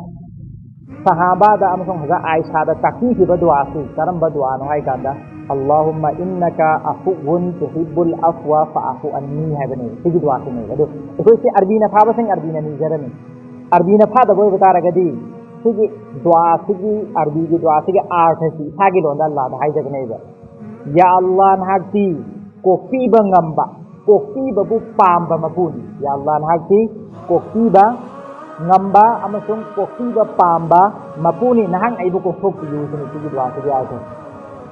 ꯁꯍꯥꯕꯥꯗ ꯑꯃꯁꯨꯡ ꯍꯖꯔꯠ ꯑꯥꯏꯁꯥꯗ ꯇꯥꯛꯄꯤꯈꯤꯕ ꯗꯨꯋꯥꯁꯤ ꯀꯔꯝꯕ ꯗꯨꯋꯥꯅꯣ ꯍꯥꯏ ꯀꯥꯟꯗ, "ꯑꯜꯂꯥꯍꯨꯝꯃ ꯏꯟꯅꯀ ꯑꯐꯨꯋꯨꯟ ꯇꯨꯍꯤꯕꯨꯜ ꯑꯐꯋ ꯐꯑꯐꯨ ꯑꯟꯅꯤ" ꯍꯥꯏꯕꯅꯦ꯫ ꯁꯤꯒꯤ ꯗꯨꯋꯥꯁꯤꯅꯦ꯫ ꯑꯗꯨ ꯑꯩꯈꯣꯏꯁꯤ ꯑꯔꯕꯤꯅ ꯐꯥꯕꯁꯤꯡ ꯑꯔꯕꯤꯅ ꯅꯤꯖꯔꯅꯤ꯫ ꯑꯔꯕꯤꯅ ꯐꯥꯗꯕ ꯑꯣꯏꯕ ꯇꯥꯔꯒꯗꯤ ꯁꯤꯒꯤ ꯗꯨꯋꯥꯁꯤꯒꯤ, ꯑꯔꯕꯤꯒꯤ ꯗꯨꯋꯥꯁꯤꯒꯤ ꯑꯥꯔꯊꯁꯤ ꯏꯁꯥꯒꯤ ꯂꯣꯟꯗ ꯑꯜꯂꯥꯍꯗ ꯍꯥꯏꯖꯒꯅꯦꯕ꯫ "ꯌꯥ ꯑꯜꯂꯥꯍ, ꯅꯍꯥꯛꯇꯤ ꯀꯣꯛꯄꯤꯕ ꯉꯝꯕ, ꯀꯣꯛꯄꯤꯕꯕꯨ ꯄꯥꯝꯕ ꯃꯄꯨꯅꯤ꯫ ꯌꯥ ꯑꯜꯂꯥꯍ, ꯅꯍꯥꯛꯇꯤ ꯀꯣꯛꯄꯤꯕ ꯉꯝꯕ ꯑꯃꯁꯨꯡ ꯀꯣꯛꯄꯤꯕ ꯄꯥꯝꯕ ꯃꯄꯨꯅꯤ꯫ ꯅꯍꯥꯛꯅ ꯑꯩꯕꯨ ꯀꯣꯛꯊꯣꯛꯄꯤꯌꯨ" ꯁꯤꯅꯤ ꯁꯤꯒꯤ ꯗꯨꯋꯥꯁꯤꯒꯤ ꯑꯥꯔꯊ꯫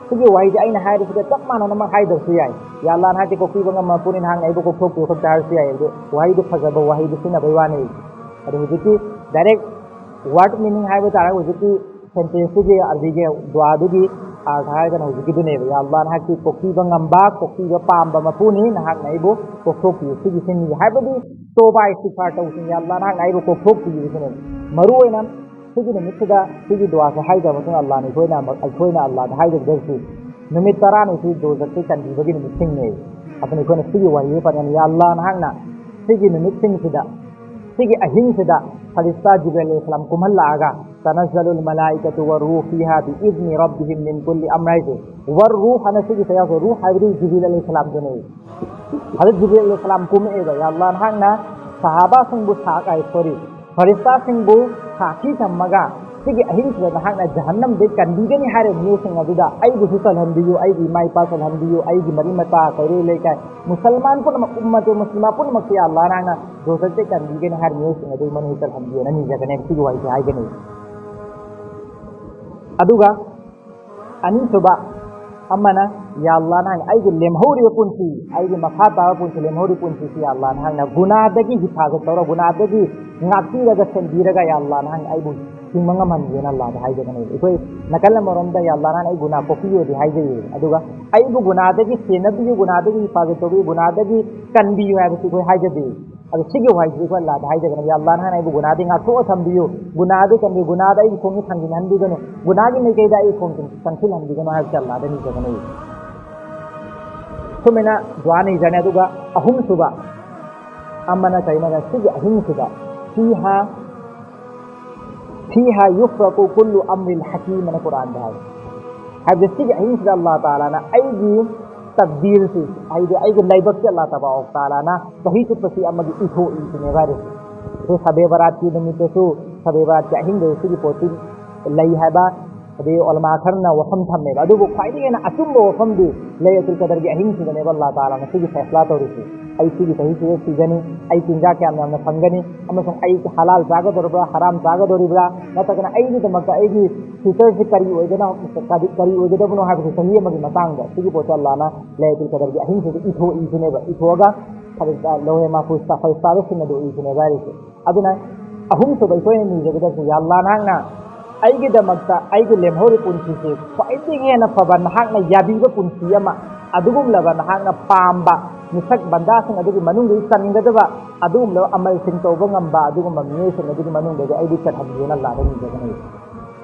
ꯁꯤꯒꯤ ꯋꯥꯍꯩꯁꯦ ꯑꯩꯅ ꯍꯥꯏꯔꯤꯁꯤꯒ ꯆꯞ ꯃꯥꯟꯅꯅꯃꯛ ꯍꯥꯏꯗꯕꯁꯨ ꯌꯥꯏ꯫ "ꯌꯥ ꯑꯜꯂꯥꯍ, ꯅꯍꯥꯛꯇꯤ ꯀꯣꯛꯄꯤꯕ ꯉꯝꯕ ꯃꯄꯨꯅꯤ, ꯅꯍꯥꯛꯅ ꯑꯩꯕꯨ ꯀꯣꯛꯊꯣꯛꯄꯤꯌꯨ" ꯈꯛꯇ ꯍꯥꯏꯔꯁꯨ ꯌꯥꯏ꯫ ꯑꯗꯨ ꯋꯥꯍꯩꯗꯨ ꯐꯖꯕ ꯋꯥꯍꯩꯗꯨ ꯁꯤꯖꯤꯟꯅꯕꯩ ꯋꯥꯅꯤ꯫ ꯑꯗꯨ ꯍꯧꯖꯤꯛꯀꯤ ꯗꯥꯏꯔꯦꯛ ꯋꯥꯔꯗ ꯃꯤꯅꯤꯡ ꯍꯥꯏꯕ ꯇꯥꯔꯒ ꯍꯧꯖꯤꯛꯀꯤ ꯁꯦꯟꯇꯦꯟꯁꯇꯨꯒꯤ ꯑꯔꯕꯤꯒꯤ ꯗꯨꯋꯥꯗꯨꯒꯤ ꯑꯥꯔꯊ ꯍꯥꯏꯔꯒꯅ ꯍꯧꯖꯤꯛꯀꯤꯗꯨꯅꯦꯕ, "ꯌꯥ ꯑꯜꯂꯥꯍ, ꯅꯍꯥꯛꯀꯤ ꯀꯣꯛꯄꯤꯕ ꯉꯝꯕ, ꯀꯣꯛꯄꯤꯕ ꯄꯥꯝꯕ ꯃꯄꯨꯅꯤ, ꯅꯍꯥꯛꯅ ꯑꯩꯕꯨ ꯀꯣꯛꯊꯣꯛꯄꯤꯌꯨ", ꯁꯤꯒꯤ ꯁꯤꯅꯤ ꯍꯥꯏꯕꯗꯤ ꯇꯣꯕꯥ ꯏꯁꯇꯤꯒꯐꯥꯔ ꯇꯧꯁꯤꯡ, "ꯌꯥ ꯑꯜꯂꯥꯍ, ꯅꯍꯥꯛꯅ ꯑꯩꯕꯨ ꯀꯣꯛꯊꯣꯛꯄꯤꯌꯨ" ꯁꯤꯅꯦꯕ꯫ ꯃꯔꯨ ꯑꯣꯏꯅ ꯁꯤꯒꯤ ꯅꯨꯃꯤꯠꯁꯤꯗ ꯁꯤꯒꯤ ꯗꯨꯋꯥꯁꯦ ꯍꯥꯏꯗꯕ ꯃꯇꯨꯡꯗ ꯑꯜꯂꯥꯍꯅ ꯑꯩꯈꯣꯏꯅ, ꯑꯩꯈꯣꯏꯅ ꯑꯜꯂꯥꯍꯗ ꯍꯥꯏꯒꯗꯕꯁꯤ ꯅꯨꯃꯤꯠ ꯇꯔꯥꯅꯤꯁꯤ ꯗꯣꯖꯈꯇꯒꯤ ꯀꯟꯕꯤꯕꯒꯤ ꯅꯨꯃꯤꯠꯁꯤꯡꯅꯦ꯫ ꯑꯗꯨꯅ ꯑꯩꯈꯣꯏꯅ ꯁꯤꯒꯤ ꯋꯥꯍꯩꯁꯦ ꯄꯟꯒꯅꯤ, "ꯌꯥ ꯑꯜꯂꯥꯍ, ꯅꯍꯥꯛꯅ ꯁꯤꯒꯤ ꯅꯨꯃꯤꯠꯁꯤꯡꯁꯤꯗ, ꯁꯤꯒꯤ ꯑꯍꯤꯡꯁꯤꯗ ꯐꯔꯤꯁꯇꯥ ꯖꯤꯕ꯭ꯔꯤꯜ ꯑꯂꯩꯍꯤꯁꯂꯥꯝ ꯀꯨꯝꯍꯜꯂꯛꯑꯒ, "ꯇꯅꯖꯖꯂꯨꯜ ꯃꯂꯥꯏꯀꯥꯇꯨ ꯋꯔꯔꯨꯍꯨ ꯐꯤꯍꯥ ꯕꯤꯏꯖꯅꯤ ꯔꯕꯤꯍꯤꯝ ꯃꯤꯟ ꯀꯨꯜꯂꯤ ꯑꯝꯔ" ꯍꯥꯏꯁꯦ꯫ ꯋꯔꯔꯨꯍ ꯍꯥꯏꯅ ꯁꯤꯒꯤ ꯁꯌꯥꯁꯦ, ꯔꯨꯍ ꯍꯥꯏꯕꯗꯤ ꯖꯤꯕ꯭ꯔꯤꯜ ꯑꯂꯩꯍꯤꯁꯂꯥꯝꯗꯨꯅꯦ꯫ ꯍꯖꯔꯠ ꯖꯤꯕ꯭ꯔꯤꯜ ꯑꯂꯩꯍꯤꯁꯂꯥꯝ ꯀꯨꯝꯃꯛꯑꯦꯕ, "ꯌꯥ ꯑꯜꯂꯥꯍ, ꯅꯍꯥꯛꯅ ꯁꯍꯥꯕꯥꯁꯤꯡꯕꯨ ꯁꯥ-, ꯑꯥꯏ, sorry, ꯐꯔꯤꯁꯇꯥꯁꯤꯡꯕꯨ ꯁꯥꯈꯤ ꯊꯝꯃꯒ ꯁꯤꯒꯤ ꯑꯍꯤꯡꯁꯤꯗ ꯅꯍꯥꯛꯅ ꯖꯍꯟꯅꯝꯗꯒꯤ ꯀꯟꯕꯤꯒꯅꯤ ꯍꯥꯏꯔꯤꯕ ꯃꯤꯑꯣꯏꯁꯤꯡ ꯑꯗꯨꯗ ꯑꯩꯕꯨꯁꯨ ꯆꯜꯍꯟꯕꯤꯌꯨ, ꯑꯩꯒꯤ ꯏꯃꯥ ꯏꯄꯥ ꯆꯜꯍꯟꯕꯤꯌꯨ, ꯑꯩꯒꯤ ꯃꯔꯤ ꯃꯇꯥ, ꯀꯩꯔꯣꯏ ꯂꯩꯀꯥꯏ, ꯃꯨꯁꯜꯃꯥꯟ ꯄꯨꯝꯅꯃꯛ, ꯎꯝꯃꯇꯦ ꯃꯨꯁꯂꯤꯃꯥ ꯄꯨꯝꯅꯃꯛꯁꯦ, ꯌꯥ ꯑꯜꯂꯥꯍ, ꯅꯍꯥꯛꯅ ꯗꯣꯖꯈꯇꯒꯤ ꯀꯟꯕꯤꯒꯅꯤ ꯍꯥꯏꯔꯤꯕ ꯃꯤꯑꯣꯏꯁꯤꯡ ꯑꯗꯨꯒꯤ ꯃꯅꯨꯡꯗ ꯆꯜꯍꯟꯕꯤꯌꯨꯅ ꯅꯤꯖꯒꯅꯦꯕ, ꯁꯤꯒꯤ ꯋꯥꯍꯩꯁꯦ ꯍꯥꯏꯒꯅꯤ꯫ ꯑꯗꯨꯒ ꯑꯅꯤꯁꯨꯕ ꯑꯃꯅ, "ꯌꯥ ꯑꯜꯂꯥꯍ, ꯅꯍꯥꯛꯅ ꯑꯩꯒꯤ ꯂꯦꯝꯍꯧꯔꯤꯕ ꯄꯨꯟꯁꯤ, ꯑꯩꯒꯤ ꯃꯈꯥ ꯇꯥꯕ ꯄꯨꯟꯁꯤ, ꯂꯦꯝꯍꯧꯔꯤꯕ ꯄꯨꯟꯁꯤꯁꯤ, ꯌꯥ ꯑꯜꯂꯥꯍ, ꯅꯍꯥꯛꯅ ꯒꯨꯅꯥꯗꯒꯤ ꯍꯤꯐꯥꯖꯠ ꯇꯧꯔ, ꯒꯨꯅꯥꯗꯒꯤ ꯉꯥꯛꯄꯤꯔꯒ, ꯁꯦꯝꯕꯤꯔꯒ, ꯌꯥ ꯑꯜꯂꯥꯍ, ꯅꯍꯥꯛꯅ ꯑꯩꯕꯨ ꯍꯤꯡꯕ ꯉꯝꯍꯟꯕꯤꯌꯨꯅ ꯑꯜꯂꯥꯍꯗ ꯍꯥꯏꯖꯒꯅꯤ"꯫ ꯑꯩꯈꯣꯏ ꯅꯥꯀꯜ ꯑꯃꯔꯣꯝꯗ, "ꯌꯥ ꯑꯜꯂꯥꯍ, ꯅꯍꯥꯛꯅ ꯑꯩ ꯒꯨꯅꯥ ꯀꯣꯛꯄꯤꯌꯨ"ꯗꯤ ꯍꯥꯏꯖꯩꯌꯦ, ꯑꯗꯨꯒ "ꯑꯩꯕꯨ ꯒꯨꯅꯥꯗꯒꯤ ꯁꯦꯟꯅꯕꯤꯌꯨ, ꯒꯨꯅꯥꯗꯒꯤ ꯍꯤꯐꯥꯖꯠ ꯇꯧꯕꯤꯌꯨ, ꯒꯨꯅꯥꯗꯒꯤ ꯀꯟꯕꯤꯌꯨ" ꯍꯥꯏꯕꯁꯤ ꯑꯩꯈꯣꯏ ꯍꯥꯏꯖꯗꯦ꯫ ꯑꯗꯨ ꯁꯤꯒꯤ ꯋꯥꯍꯩꯁꯤꯗꯤ ꯑꯩꯈꯣꯏ ꯑꯜꯂꯥꯍꯗ ꯍꯥꯏꯖꯒꯅꯤ, "ꯌꯥ ꯑꯜꯂꯥꯍ, ꯅꯍꯥꯛꯅ ꯑꯩꯕꯨ ꯒꯨꯅꯥꯗꯒꯤ ꯉꯥꯛꯊꯣꯛꯑ ꯊꯝꯕꯤꯌꯨ, ꯒꯨꯅꯥꯗꯒꯤ ꯀꯟꯕꯤꯌꯨ, ꯒꯨꯅꯥꯗ ꯑꯩꯒꯤ ꯈꯣꯡꯁꯤ ꯊꯥꯡꯖꯤꯟꯍꯟꯕꯤꯒꯅꯨ, ꯒꯨꯅꯥꯒꯤ ꯃꯥꯏꯀꯩꯗ ꯑꯩꯒꯤ ꯈꯣꯡꯁꯤ ꯆꯪꯁꯤꯜꯍꯟꯕꯤꯒꯅꯨ" ꯍꯥꯏꯕꯁꯤ ꯑꯜꯂꯥꯍꯗ ꯅꯤꯖꯒꯅꯤ꯫ ꯁꯨꯃꯥꯏꯅ ꯗꯨꯋꯥ ꯅꯤꯖꯅꯤ꯫ ꯑꯗꯨꯒ ꯑꯍꯨꯝꯁꯨꯕ ꯑꯃꯅ ꯀꯩꯅꯣꯗ, ꯁꯤꯒꯤ ꯑꯍꯤꯡꯁꯤꯗ, "ꯐꯤꯍꯥ, ꯐꯤꯍꯥ ꯌꯨꯐ꯭ꯔꯥꯀꯨ ꯀꯨꯜꯂꯨ ꯑꯝꯔꯤꯟ ꯍꯀꯤꯝ" ꯑꯅ ꯀꯨꯔꯥꯟꯗ ꯍꯥꯏ꯫ ꯍꯥꯏꯕꯗꯤ ꯁꯤꯒꯤ ꯑꯍꯤꯡꯁꯤꯗ ꯑꯜꯂꯥꯍ ꯇꯥꯂꯥꯅ ꯑꯩꯒꯤ ꯇꯛꯗꯤꯔꯁꯤ, ꯍꯥꯏꯗꯤ ꯑꯩꯒꯤ ꯂꯥꯏꯕꯛꯁꯤ ꯑꯜꯂꯥꯍ ꯇꯕꯥꯔꯛ ꯇꯥꯂꯥꯅ ꯆꯍꯤ ꯆꯨꯞꯄꯁꯤ ꯑꯃꯒꯤ ꯏꯊꯣꯛꯏ ꯁꯤꯅꯦꯕ ꯍꯥꯏꯔꯤꯁꯦ꯫ ꯑꯩꯈꯣꯏ ꯁꯕꯦ ꯕꯔꯥꯠꯀꯤ ꯅꯨꯃꯤꯠꯇꯁꯨ, ꯁꯕꯦ ꯕꯔꯥꯠꯀꯤ ꯑꯍꯤꯡꯗꯁꯨ ꯁꯤꯒꯤ ꯄꯣꯠꯁꯤ ꯂꯩ ꯍꯥꯏꯕ, ꯑꯗꯩ ꯎꯂꯃꯥ ꯈꯔꯅ ꯋꯥꯐꯝ ꯊꯝꯃꯦꯕ꯫ ꯑꯗꯨꯕꯨ ꯈ꯭ꯋꯥꯏꯗꯒꯤ ꯍꯦꯟꯅ ꯑꯆꯨꯝꯕ ꯋꯥꯐꯝꯗꯤ ꯂꯩꯂꯇꯨꯜ ꯀꯗꯔꯒꯤ ꯑꯍꯤꯡꯁꯤꯗꯅꯦꯕ ꯑꯜꯂꯥꯍ ꯇꯥꯂꯥꯅ ꯁꯤꯒꯤ ꯐꯩꯁꯂꯥ ꯇꯧꯔꯤꯁꯦ꯫ ꯑꯩ ꯁꯤꯒꯤ ꯆꯍꯤꯁꯤꯗ ꯁꯤꯒꯅꯤ, ꯑꯩ ꯆꯤꯟꯖꯥꯛ ꯀꯌꯥꯝ ꯌꯥꯝꯅ ꯐꯪꯒꯅꯤ, ꯑꯃꯁꯨꯡ ꯑꯩ ꯍꯂꯥꯜ ꯆꯥꯒꯗꯧꯔꯤꯕ꯭ꯔꯥ, ꯍꯔꯥꯝ ꯆꯥꯒꯗꯧꯔꯤꯕ꯭ꯔꯥ, ꯅꯠꯇ꯭ꯔꯒꯅ ꯑꯩꯒꯤꯗꯃꯛꯇ ꯑꯩꯒꯤ ꯐ꯭ꯌꯨꯆꯔꯁꯤ ꯀꯔꯤ ꯑꯣꯏꯒꯅ-, ꯀꯔꯤ, ꯀꯔꯤ ꯑꯣꯏꯒꯗꯕꯅꯣ ꯍꯥꯏꯕꯁꯤ ꯆꯍꯤ ꯑꯃꯒꯤ ꯃꯇꯥꯡꯗ ꯁꯤꯒꯤ ꯄꯣꯠꯁꯦ ꯑꯜꯂꯥꯍꯅ ꯂꯩꯂꯇꯨꯜ ꯀꯗꯔꯒꯤ ꯑꯍꯤꯡꯁꯤꯗ ꯏꯊꯣꯛꯏꯁꯤꯅꯦꯕ꯫ ꯏꯊꯣꯛꯑꯒ ꯐꯔꯤꯁꯇꯥ, ꯂꯧꯍꯦ ꯃꯥꯐꯨꯁꯇ ꯐꯔꯤꯁꯇꯥꯗ ꯁꯤꯟꯅꯗꯣꯛꯏꯁꯤꯅꯦꯕ ꯍꯥꯏꯔꯤꯁꯦ꯫ ꯑꯗꯨꯅ ꯑꯍꯨꯝꯁꯨꯕ ꯑꯩꯈꯣꯏꯅ ꯅꯤꯖꯒꯗꯕꯁꯦ, "ꯌꯥ ꯑꯜꯂꯥꯍ, ꯅꯍꯥꯛꯅ ꯑꯩꯒꯤꯗꯃꯛꯇ ꯑꯩꯒꯤ ꯂꯦꯝꯍꯧꯔꯤꯕ ꯄꯨꯟꯁꯤꯁꯦ ꯈ꯭ꯋꯥꯏꯗꯒꯤ ꯍꯦꯟꯅ ꯐꯕ, ꯅꯍꯥꯛꯅ ꯌꯥꯕꯤꯕ ꯄꯨꯟꯁꯤ ꯑꯃ, ꯑꯗꯨꯒꯨꯝꯂꯕ ꯅꯍꯥꯛꯅ ꯄꯥꯝꯕ ꯃꯤꯁꯛ ꯕꯟꯗꯥꯁꯤꯡ ꯑꯗꯨꯒꯤ ꯃꯅꯨꯡꯗꯒꯤ ꯆꯟꯒꯗꯕ ꯑꯗꯨꯒꯨꯝꯂꯕ ꯑꯃꯜꯁꯤꯡ ꯇꯧꯕ ꯉꯝꯕ ꯑꯗꯨꯒꯨꯝꯕ ꯃꯤꯑꯣꯏꯁꯤꯡ ꯑꯗꯨꯒꯤ ꯃꯅꯨꯡꯗꯒꯤ ꯑꯩꯕꯨ ꯆꯠꯍꯟꯕꯤꯌꯨꯅ" ꯑꯜꯂꯥꯍꯗ ꯅꯤꯖꯒꯅꯤ꯫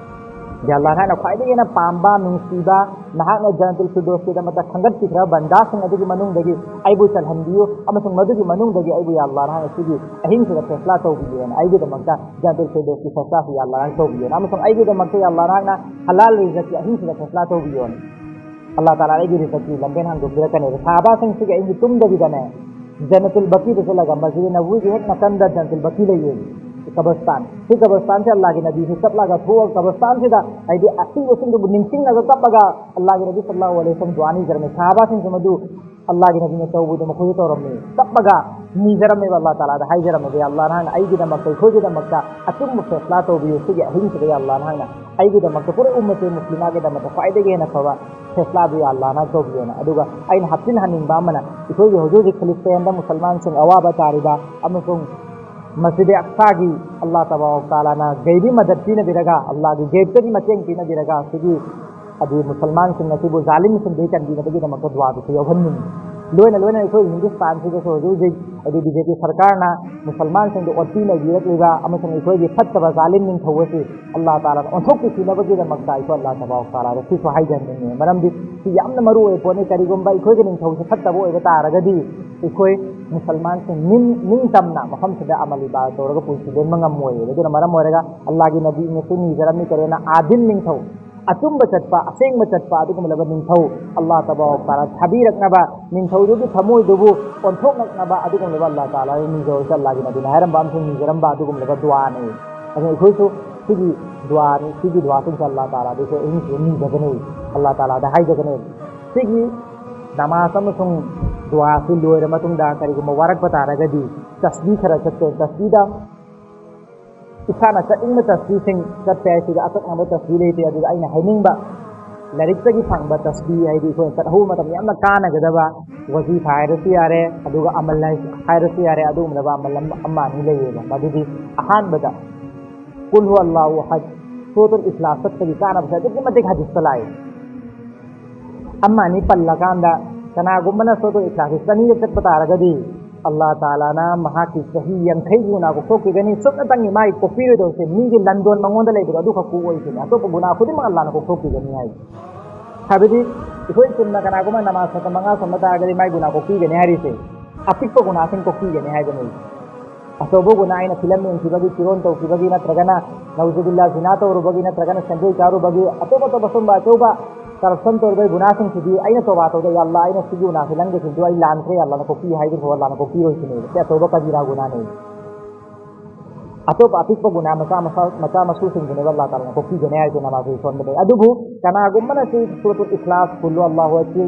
ꯌꯥ ꯑꯜꯂꯥꯍ, ꯅꯍꯥꯛꯅ ꯈ꯭ꯋꯥꯏꯗꯒꯤ ꯍꯦꯟꯅ ꯄꯥꯝꯕ, ꯅꯨꯡꯁꯤꯕ, ꯅꯍꯥꯛꯅ ꯖꯟꯅꯇꯨꯜ ꯐꯤꯔꯗꯧꯁꯀꯤꯗꯃꯛꯇ ꯈꯟꯒꯠꯄꯤꯈ꯭ꯔꯕ ꯕꯟꯗꯥꯁꯤꯡ ꯑꯗꯨꯒꯤ ꯃꯅꯨꯡꯗꯒꯤ ꯑꯩꯕꯨ ꯆꯜꯍꯟꯕꯤꯌꯨ, ꯑꯃꯁꯨꯡ ꯃꯗꯨꯒꯤ ꯃꯅꯨꯡꯗꯒꯤ ꯑꯩꯕꯨ, ꯌꯥ ꯑꯜꯂꯥꯍ, ꯅꯍꯥꯛꯅ ꯁꯤꯒꯤ ꯑꯍꯤꯡꯁꯤꯗ ꯐꯦꯁꯂꯥ ꯇꯧꯕꯤꯌꯣꯅ, ꯑꯩꯒꯤꯗꯃꯛꯇ ꯖꯟꯅꯇꯨꯜ ꯐꯤꯔꯗꯧꯁꯀꯤ ꯐꯦꯁꯂꯥꯁꯤ, ꯌꯥ ꯑꯜꯂꯥꯍ, ꯅꯍꯥꯛꯅ ꯇꯧꯕꯤꯌꯣꯅ, ꯑꯃꯁꯨꯡ ꯑꯩꯒꯤꯗꯃꯛꯇ, ꯌꯥ ꯑꯜꯂꯥꯍ, ꯅꯍꯥꯛꯅ ꯍꯂꯥꯜ ꯔꯤꯖꯛꯀꯤ ꯑꯍꯤꯡꯁꯤꯗ ꯐꯦꯁꯂꯥ ꯇꯧꯕꯤꯌꯣꯅ꯫ ꯑꯜꯂꯥꯍ ꯇꯥꯂꯥ ꯑꯩꯒꯤ ꯔꯤꯖꯛꯀꯤ ꯂꯝꯕꯦꯟ ꯍꯥꯡꯗꯣꯛꯄꯤꯔꯛꯀꯅꯦꯕ꯫ ꯁꯍꯥꯕꯥꯁꯤꯡꯁꯤꯒ ꯑꯩꯒꯤ ꯇꯨꯝꯗꯕꯤꯗꯅꯦ, ꯖꯟꯅꯇꯨꯜ ꯕꯀꯤꯗ ꯆꯠꯂꯒ, ꯃꯁꯖꯤꯗ ꯅꯕꯋꯤꯒꯤ ꯍꯦꯛ ꯅꯥꯀꯟꯗ ꯖꯟꯅꯇꯨꯜ ꯕꯀꯤ ꯂꯩꯌꯦ, ꯀꯕꯔꯁꯇꯥꯟ꯫ ꯁꯤ ꯀꯕꯔꯁꯇꯥꯟꯁꯦ ꯑꯜꯂꯥꯍꯒꯤ ꯅꯕꯤꯁꯤ ꯆꯠꯂꯒ ꯊꯣꯛꯑꯒ ꯀꯕꯔꯁꯇꯥꯟꯁꯤꯗ, ꯍꯥꯏꯗꯤ ꯑꯁꯤꯕꯁꯤꯡꯗꯨꯕꯨ ꯅꯤꯡꯁꯤꯡꯂꯒ ꯀꯞꯄꯒ ꯑꯜꯂꯥꯍꯒꯤ ꯅꯕꯤ ꯁꯜꯂꯜꯂꯥꯍꯨ ꯑꯂꯩꯍꯤ ꯋꯁꯜꯂꯝ ꯗꯨꯑꯥ ꯅꯤꯖꯔꯝꯃꯤ꯫ ꯁꯍꯥꯕꯥꯁꯤꯡꯁꯦ ꯃꯗꯨ ꯑꯜꯂꯥꯍꯒꯤ ꯅꯕꯤꯅ ꯇꯧꯕꯗꯣ ꯃꯈꯣꯏꯁꯨ ꯇꯧꯔꯝꯃꯤ꯫ ꯀꯞꯄꯒ ꯅꯤꯖꯔꯝꯃꯦꯕ, ꯑꯜꯂꯥꯍ ꯇꯥꯂꯥꯗ ꯍꯥꯏꯖꯔꯝꯃꯦꯕ, "ꯌꯥ ꯑꯜꯂꯥꯍ, ꯅꯍꯥꯛꯅ ꯑꯩꯒꯤꯗꯃꯛꯇ, ꯑꯩꯈꯣꯏꯒꯤꯗꯃꯛꯇ ꯑꯆꯨꯝꯕ ꯐꯦꯁꯂꯥ ꯇꯧꯕꯤꯌꯨ ꯁꯤꯒꯤ ꯑꯍꯤꯡꯁꯤꯗ, ꯌꯥ ꯑꯜꯂꯥꯍ, ꯅꯍꯥꯛꯅ ꯑꯩꯒꯤꯗꯃꯛꯇ, ꯄꯨꯔꯥ ꯎꯝꯃꯇꯦ ꯃꯨꯁꯂꯤꯃꯥꯒꯤꯗꯃꯛꯇ ꯈ꯭ꯋꯥꯏꯗꯒꯤ ꯍꯦꯟꯅ ꯐꯕ ꯐꯦꯁꯂꯥꯗꯨ, ꯌꯥ ꯑꯜꯂꯥꯍ, ꯅꯍꯥꯛ ꯇꯧꯕꯤꯌꯣꯅ꯫ ꯑꯗꯨꯒ ꯑꯩꯅ ꯍꯥꯞꯆꯤꯟꯍꯟꯅꯤꯡꯕ ꯑꯃꯅ, ꯑꯩꯈꯣꯏꯒꯤ ꯍꯧꯖꯤꯛ ꯍꯧꯖꯤꯛ ꯐꯤꯂꯤꯁꯇꯤꯟꯗ ꯃꯨꯁꯜꯃꯥꯟꯁꯤꯡ ꯑꯋꯥꯕ ꯇꯥꯔꯤꯕ ꯑꯃꯁꯨꯡ ꯃꯁꯖꯤꯗ ꯑꯛꯁꯥꯒꯤ ꯑꯜꯂꯥꯍ ꯇꯕꯥꯔꯛ ꯇꯥꯂꯥꯅ ꯒꯩꯕꯤ ꯃꯗꯠ ꯄꯤꯅꯕꯤꯔꯒ, ꯑꯜꯂꯥꯍꯒꯤ ꯒꯩꯕꯇꯒꯤ ꯃꯇꯦꯡ ꯄꯤꯅꯕꯤꯔꯒ, ꯁꯤꯒꯤ ꯑꯗꯨ ꯃꯨꯁꯜꯃꯥꯟꯁꯤꯡ ꯑꯁꯤꯕꯨ ꯖꯥꯂꯤꯝꯁꯤꯡꯗꯒꯤ ꯀꯟꯕꯤꯅꯕꯒꯤꯗꯃꯛꯇ ꯗꯨꯋꯥꯗꯨꯁꯨ ꯌꯥꯎꯍꯟꯅꯤꯡꯉꯤ꯫ ꯂꯣꯏꯅ ꯂꯣꯏꯅ ꯑꯩꯈꯣꯏ ꯍꯤꯟꯗꯨꯁꯇꯥꯟꯁꯤꯗꯁꯨ ꯍꯧꯖꯤꯛ ꯍꯧꯖꯤꯛ ꯑꯗꯨ ꯕꯤ ꯖꯦ ꯄꯤ ꯁꯔꯀꯥꯔꯅ ꯃꯨꯁꯜꯃꯥꯟꯁꯤꯡꯗ ꯑꯣꯠꯄꯤ ꯅꯩꯕꯤꯔꯛꯂꯤꯕ ꯑꯃꯁꯨꯡ ꯑꯩꯈꯣꯏꯒꯤ ꯐꯠꯇꯕ ꯖꯥꯂꯤꯝ ꯅꯤꯡꯊꯧ ꯑꯁꯤ ꯑꯜꯂꯥꯍ ꯇꯥꯂꯥꯅ ꯑꯣꯟꯊꯣꯛꯄꯤꯅꯕꯒꯤꯗꯃꯛꯇ ꯑꯩꯈꯣꯏ ꯑꯜꯂꯥꯍ ꯇꯕꯥꯔꯛ ꯇꯥꯂꯥꯗ ꯁꯤꯁꯨ ꯍꯥꯏꯖꯍꯟꯅꯤꯡꯉꯤ꯫ ꯃꯔꯝꯗꯤ ꯁꯤ ꯌꯥꯝꯅ ꯃꯔꯨ ꯑꯣꯏꯕ ꯄꯣꯠꯅꯤ꯫ ꯀꯔꯤꯒꯨꯝꯕ ꯑꯩꯈꯣꯏꯒꯤ ꯅꯤꯡꯊꯧꯁꯦ ꯐꯠꯇꯕ ꯑꯣꯏꯕ ꯇꯥꯔꯒꯗꯤ, ꯑꯩꯈꯣꯏ ꯃꯨꯁꯜꯃꯥꯟꯁꯤꯡ ꯅꯤꯡ-, ꯅꯤꯡꯇꯝꯅ ꯃꯐꯝꯁꯤꯗ ꯑꯃꯜ ꯏꯕꯥꯗꯠ ꯇꯧꯔꯒ ꯄꯨꯟꯁꯤ ꯂꯦꯟꯕ ꯉꯝꯃꯣꯏꯕ꯫ ꯑꯗꯨꯅ ꯃꯔꯝ ꯑꯣꯏꯔꯒ ꯑꯜꯂꯥꯍꯒꯤ ꯅꯕꯤꯅꯁꯨ ꯅꯤꯖꯔꯝꯃꯤ, ꯀꯔꯤꯅ ꯑꯥꯗꯤꯜ ꯅꯤꯡꯊꯧ, ꯑꯆꯨꯝꯕ ꯆꯠꯄ, ꯑꯁꯦꯡꯕ ꯆꯠꯄ ꯑꯗꯨꯒꯨꯝꯂꯕ ꯅꯤꯡꯊꯧ ꯑꯜꯂꯥꯍ ꯇꯕꯥꯔꯛ ꯇꯥꯂꯥ ꯊꯥꯕꯤꯔꯛꯅꯕ, ꯅꯤꯡꯊꯧꯗꯨꯒꯤ ꯊꯃꯣꯏꯗꯨꯕꯨ ꯑꯣꯟꯊꯣꯛꯂꯛꯅꯕ ꯑꯗꯨꯒꯨꯝꯂꯕ ꯑꯜꯂꯥꯍ ꯇꯥꯂꯥ ꯅꯤꯖꯧ ꯍꯥꯏꯁꯦ ꯑꯜꯂꯥꯍꯒꯤ ꯅꯕꯤꯅ ꯍꯥꯏꯔꯝꯕ ꯑꯃꯁꯨꯡ ꯅꯤꯖꯔꯝꯕ ꯑꯗꯨꯒꯨꯝꯂꯕ ꯗꯨꯋꯥꯅꯤ꯫ ꯑꯗꯨꯅ ꯑꯩꯈꯣꯏꯁꯨ ꯁꯤꯒꯤ ꯗꯨꯋꯥꯅꯤ, ꯁꯤꯒꯤ ꯗꯨꯋꯥꯁꯤꯡꯁꯦ ꯑꯜꯂꯥꯍ ꯇꯥꯂꯥꯗꯁꯨ ꯑꯍꯤꯡꯁꯤꯗ ꯅꯤꯖꯒꯅꯤ, ꯑꯜꯂꯥꯍ ꯇꯥꯂꯥꯗ ꯍꯥꯏꯖꯒꯅꯤ꯫ ꯁꯤꯒꯤ ꯅꯃꯥꯖ ꯑꯃꯁꯨꯡ ꯗꯨꯋꯥꯁꯤ ꯂꯣꯏꯔ ꯃꯇꯨꯡꯗ ꯀꯔꯤꯒꯨꯝꯕ ꯋꯥꯔꯛꯄ ꯇꯥꯔꯒꯗꯤ ꯇꯁꯕꯤ ꯈꯔ ꯆꯠꯇꯣꯏ꯫ ꯇꯁꯕꯤꯗ ꯏꯁꯥꯅ ꯆꯠꯅꯤꯡꯕ ꯇꯁꯕꯤꯁꯤꯡ ꯆꯠꯄ ꯌꯥꯏ꯫ ꯁꯤꯗ ꯑꯀꯛꯅꯕ ꯇꯁꯕꯤ ꯂꯩꯇꯦ꯫ ꯑꯗꯨꯗ ꯑꯩꯅ ꯍꯥꯏꯅꯤꯡꯕ, ꯂꯥꯏꯔꯤꯛꯇꯒꯤ ꯐꯪꯕ ꯇꯁꯕꯤ, ꯍꯥꯏꯗꯤ ꯑꯩꯈꯣꯏꯅ ꯆꯠꯍꯧꯕ ꯃꯇꯝꯗ ꯌꯥꯝꯅ ꯀꯥꯟꯅꯒꯗꯕ, ꯋꯥꯖꯤꯐꯥ ꯍꯥꯏꯔꯁꯨ ꯌꯥꯔꯦ, ꯑꯗꯨꯒ ꯑꯃꯜ ꯍꯥꯏ-, ꯍꯥꯏꯔꯁꯨ ꯌꯥꯔꯦ, ꯑꯗꯨꯒꯨꯝꯂꯕ ꯑꯃꯜ ꯑꯃ, ꯑꯃ ꯑꯅꯤ ꯂꯩꯌꯦꯕ꯫ ꯃꯗꯨꯗꯤ ꯑꯍꯥꯟꯕꯗ ꯀꯨꯜ ꯍꯨꯋꯜꯂꯥꯍꯨ ꯑꯍꯗ, ꯁꯨꯔꯥꯇꯨꯜ ꯏꯈ꯭ꯂꯥꯁ ꯆꯠꯄꯒꯤ ꯀꯥꯟꯅꯕꯁꯦ ꯑꯗꯨꯛꯀꯤ ꯃꯇꯤꯛ ꯍꯗꯤꯁꯇ ꯂꯥꯛꯏ꯫ ꯑꯃ ꯑꯅꯤ ꯄꯜꯂꯀꯥꯟꯗ ꯀꯅꯥꯒꯨꯝꯕꯅ ꯁꯨꯔꯥꯇꯨꯜ ꯏꯈ꯭ꯂꯥꯁꯁꯤ ꯆꯅꯤꯔꯛ ꯆꯠꯄ ꯇꯥꯔꯒꯗꯤ, ꯑꯜꯂꯥ ꯇꯥꯂꯥꯅ ꯃꯍꯥꯛꯀꯤ ꯆꯍꯤ ꯌꯥꯡꯈꯩꯒꯤ ꯒꯨꯅꯥ ꯀꯣꯛꯊꯣꯛꯄꯤꯒꯅꯤ꯫ ꯁꯨꯞꯅꯇꯪꯒꯤ ꯃꯥꯒꯤ ꯀꯣꯛꯄꯤꯔꯣꯏꯗꯧꯁꯦ ꯃꯤꯒꯤ ꯂꯟꯗꯣꯟ ꯃꯉꯣꯟꯗ ꯂꯩꯕꯗꯣ ꯑꯗꯨꯈꯛ ꯀꯣꯛꯑꯣꯏꯁꯤꯅꯤ꯫ ꯑꯇꯣꯞꯄ ꯒꯨꯅꯥ ꯈꯨꯗꯤꯡꯃꯛ ꯑꯜꯂꯥꯅ ꯀꯣꯛꯊꯣꯛꯄꯤꯒꯅꯤ ꯍꯥꯏ꯫ ꯍꯥꯏꯕꯗꯤ ꯑꯩꯈꯣꯏ ꯆꯨꯝꯅ ꯀꯅꯥꯒꯨꯝꯕ ꯅꯃꯥꯖ ꯈꯛꯇ ꯃꯉꯥ ꯁꯣꯟꯕ ꯇꯥꯔꯒꯗꯤ ꯃꯥꯏ ꯒꯨꯅꯥ ꯀꯣꯛꯄꯤꯒꯅꯤ ꯍꯥꯏꯔꯤꯁꯦ, ꯑꯄꯤꯛꯄ ꯒꯨꯅꯥꯁꯤꯡ ꯀꯣꯛꯄꯤꯒꯅꯤ ꯍꯥꯏꯕꯅꯤ꯫ ꯑꯆꯧꯕ ꯒꯨꯅꯥ ꯑꯩꯅ ꯐꯤꯂꯝ ꯌꯦꯡꯈꯤꯕꯒꯤ, ꯐꯤꯔꯣꯜ ꯇꯧꯈꯤꯕꯒꯤ, ꯅꯠꯇ꯭ꯔꯒꯅ ꯅꯧꯖꯨꯕꯤꯜꯂꯥ ꯖꯤꯅꯥ ꯇꯧꯔꯨꯕꯒꯤ, ꯅꯠꯇ꯭ꯔꯒꯅ ꯁꯦꯟꯗꯣꯏ ꯆꯥꯔꯨꯕꯒꯤ, ꯑꯇꯣꯞ ꯑꯇꯣꯞꯄ ꯁꯨꯝꯕ ꯑꯆꯧꯕ ꯀꯔꯞꯁꯟ ꯇꯧꯔꯤꯕꯒꯤ ꯒꯨꯅꯥꯁꯤꯡꯁꯤꯗꯤ ꯑꯩꯅ ꯇꯣꯕꯥ ꯇꯧꯗ, "ꯌꯥ ꯑꯜꯂꯥ, ꯑꯩꯅ ꯁꯤꯒꯤ ꯒꯨꯅꯥꯁꯤ ꯅꯪꯒꯤ ꯁꯤꯡꯗꯨ ꯑꯩ ꯂꯥꯟꯈ꯭ꯔꯦ, ꯌꯥ ꯑꯜꯂꯥꯅ ꯀꯣꯛꯄꯤꯌꯨ" ꯍꯥꯏꯗꯨꯅ ꯑꯜꯂꯥꯅ ꯀꯣꯛꯄꯤꯔꯣꯏꯁꯤꯅꯦꯕ꯫ ꯁꯤ ꯑꯆꯧꯕ ꯀꯕꯤꯔꯥ ꯒꯨꯅꯥꯅꯦ꯫ ꯑꯇꯣꯞꯄ ꯑꯄꯤꯛꯄ ꯒꯨꯅꯥ ꯃꯆꯥ ꯃꯆꯥ, ꯃꯆꯥ ꯃꯁꯨꯁꯤꯡꯗꯨꯅꯦꯕ ꯑꯜꯂꯥ ꯇꯥꯂꯥꯅ ꯀꯣꯛꯄꯤꯒꯅꯤ ꯍꯥꯏꯔꯤꯁꯦ ꯅꯃꯥꯖ ꯁꯣꯟꯕꯗ꯫ ꯑꯗꯨꯕꯨ ꯀꯅꯥꯒꯨꯝꯕꯅ ꯁꯤ ꯁꯨꯔꯥꯇꯨꯜ ꯏꯈ꯭ꯂꯥꯁ, ꯀꯨꯜ ꯍꯨꯋꯜꯂꯥꯍꯨ ꯑꯁꯤ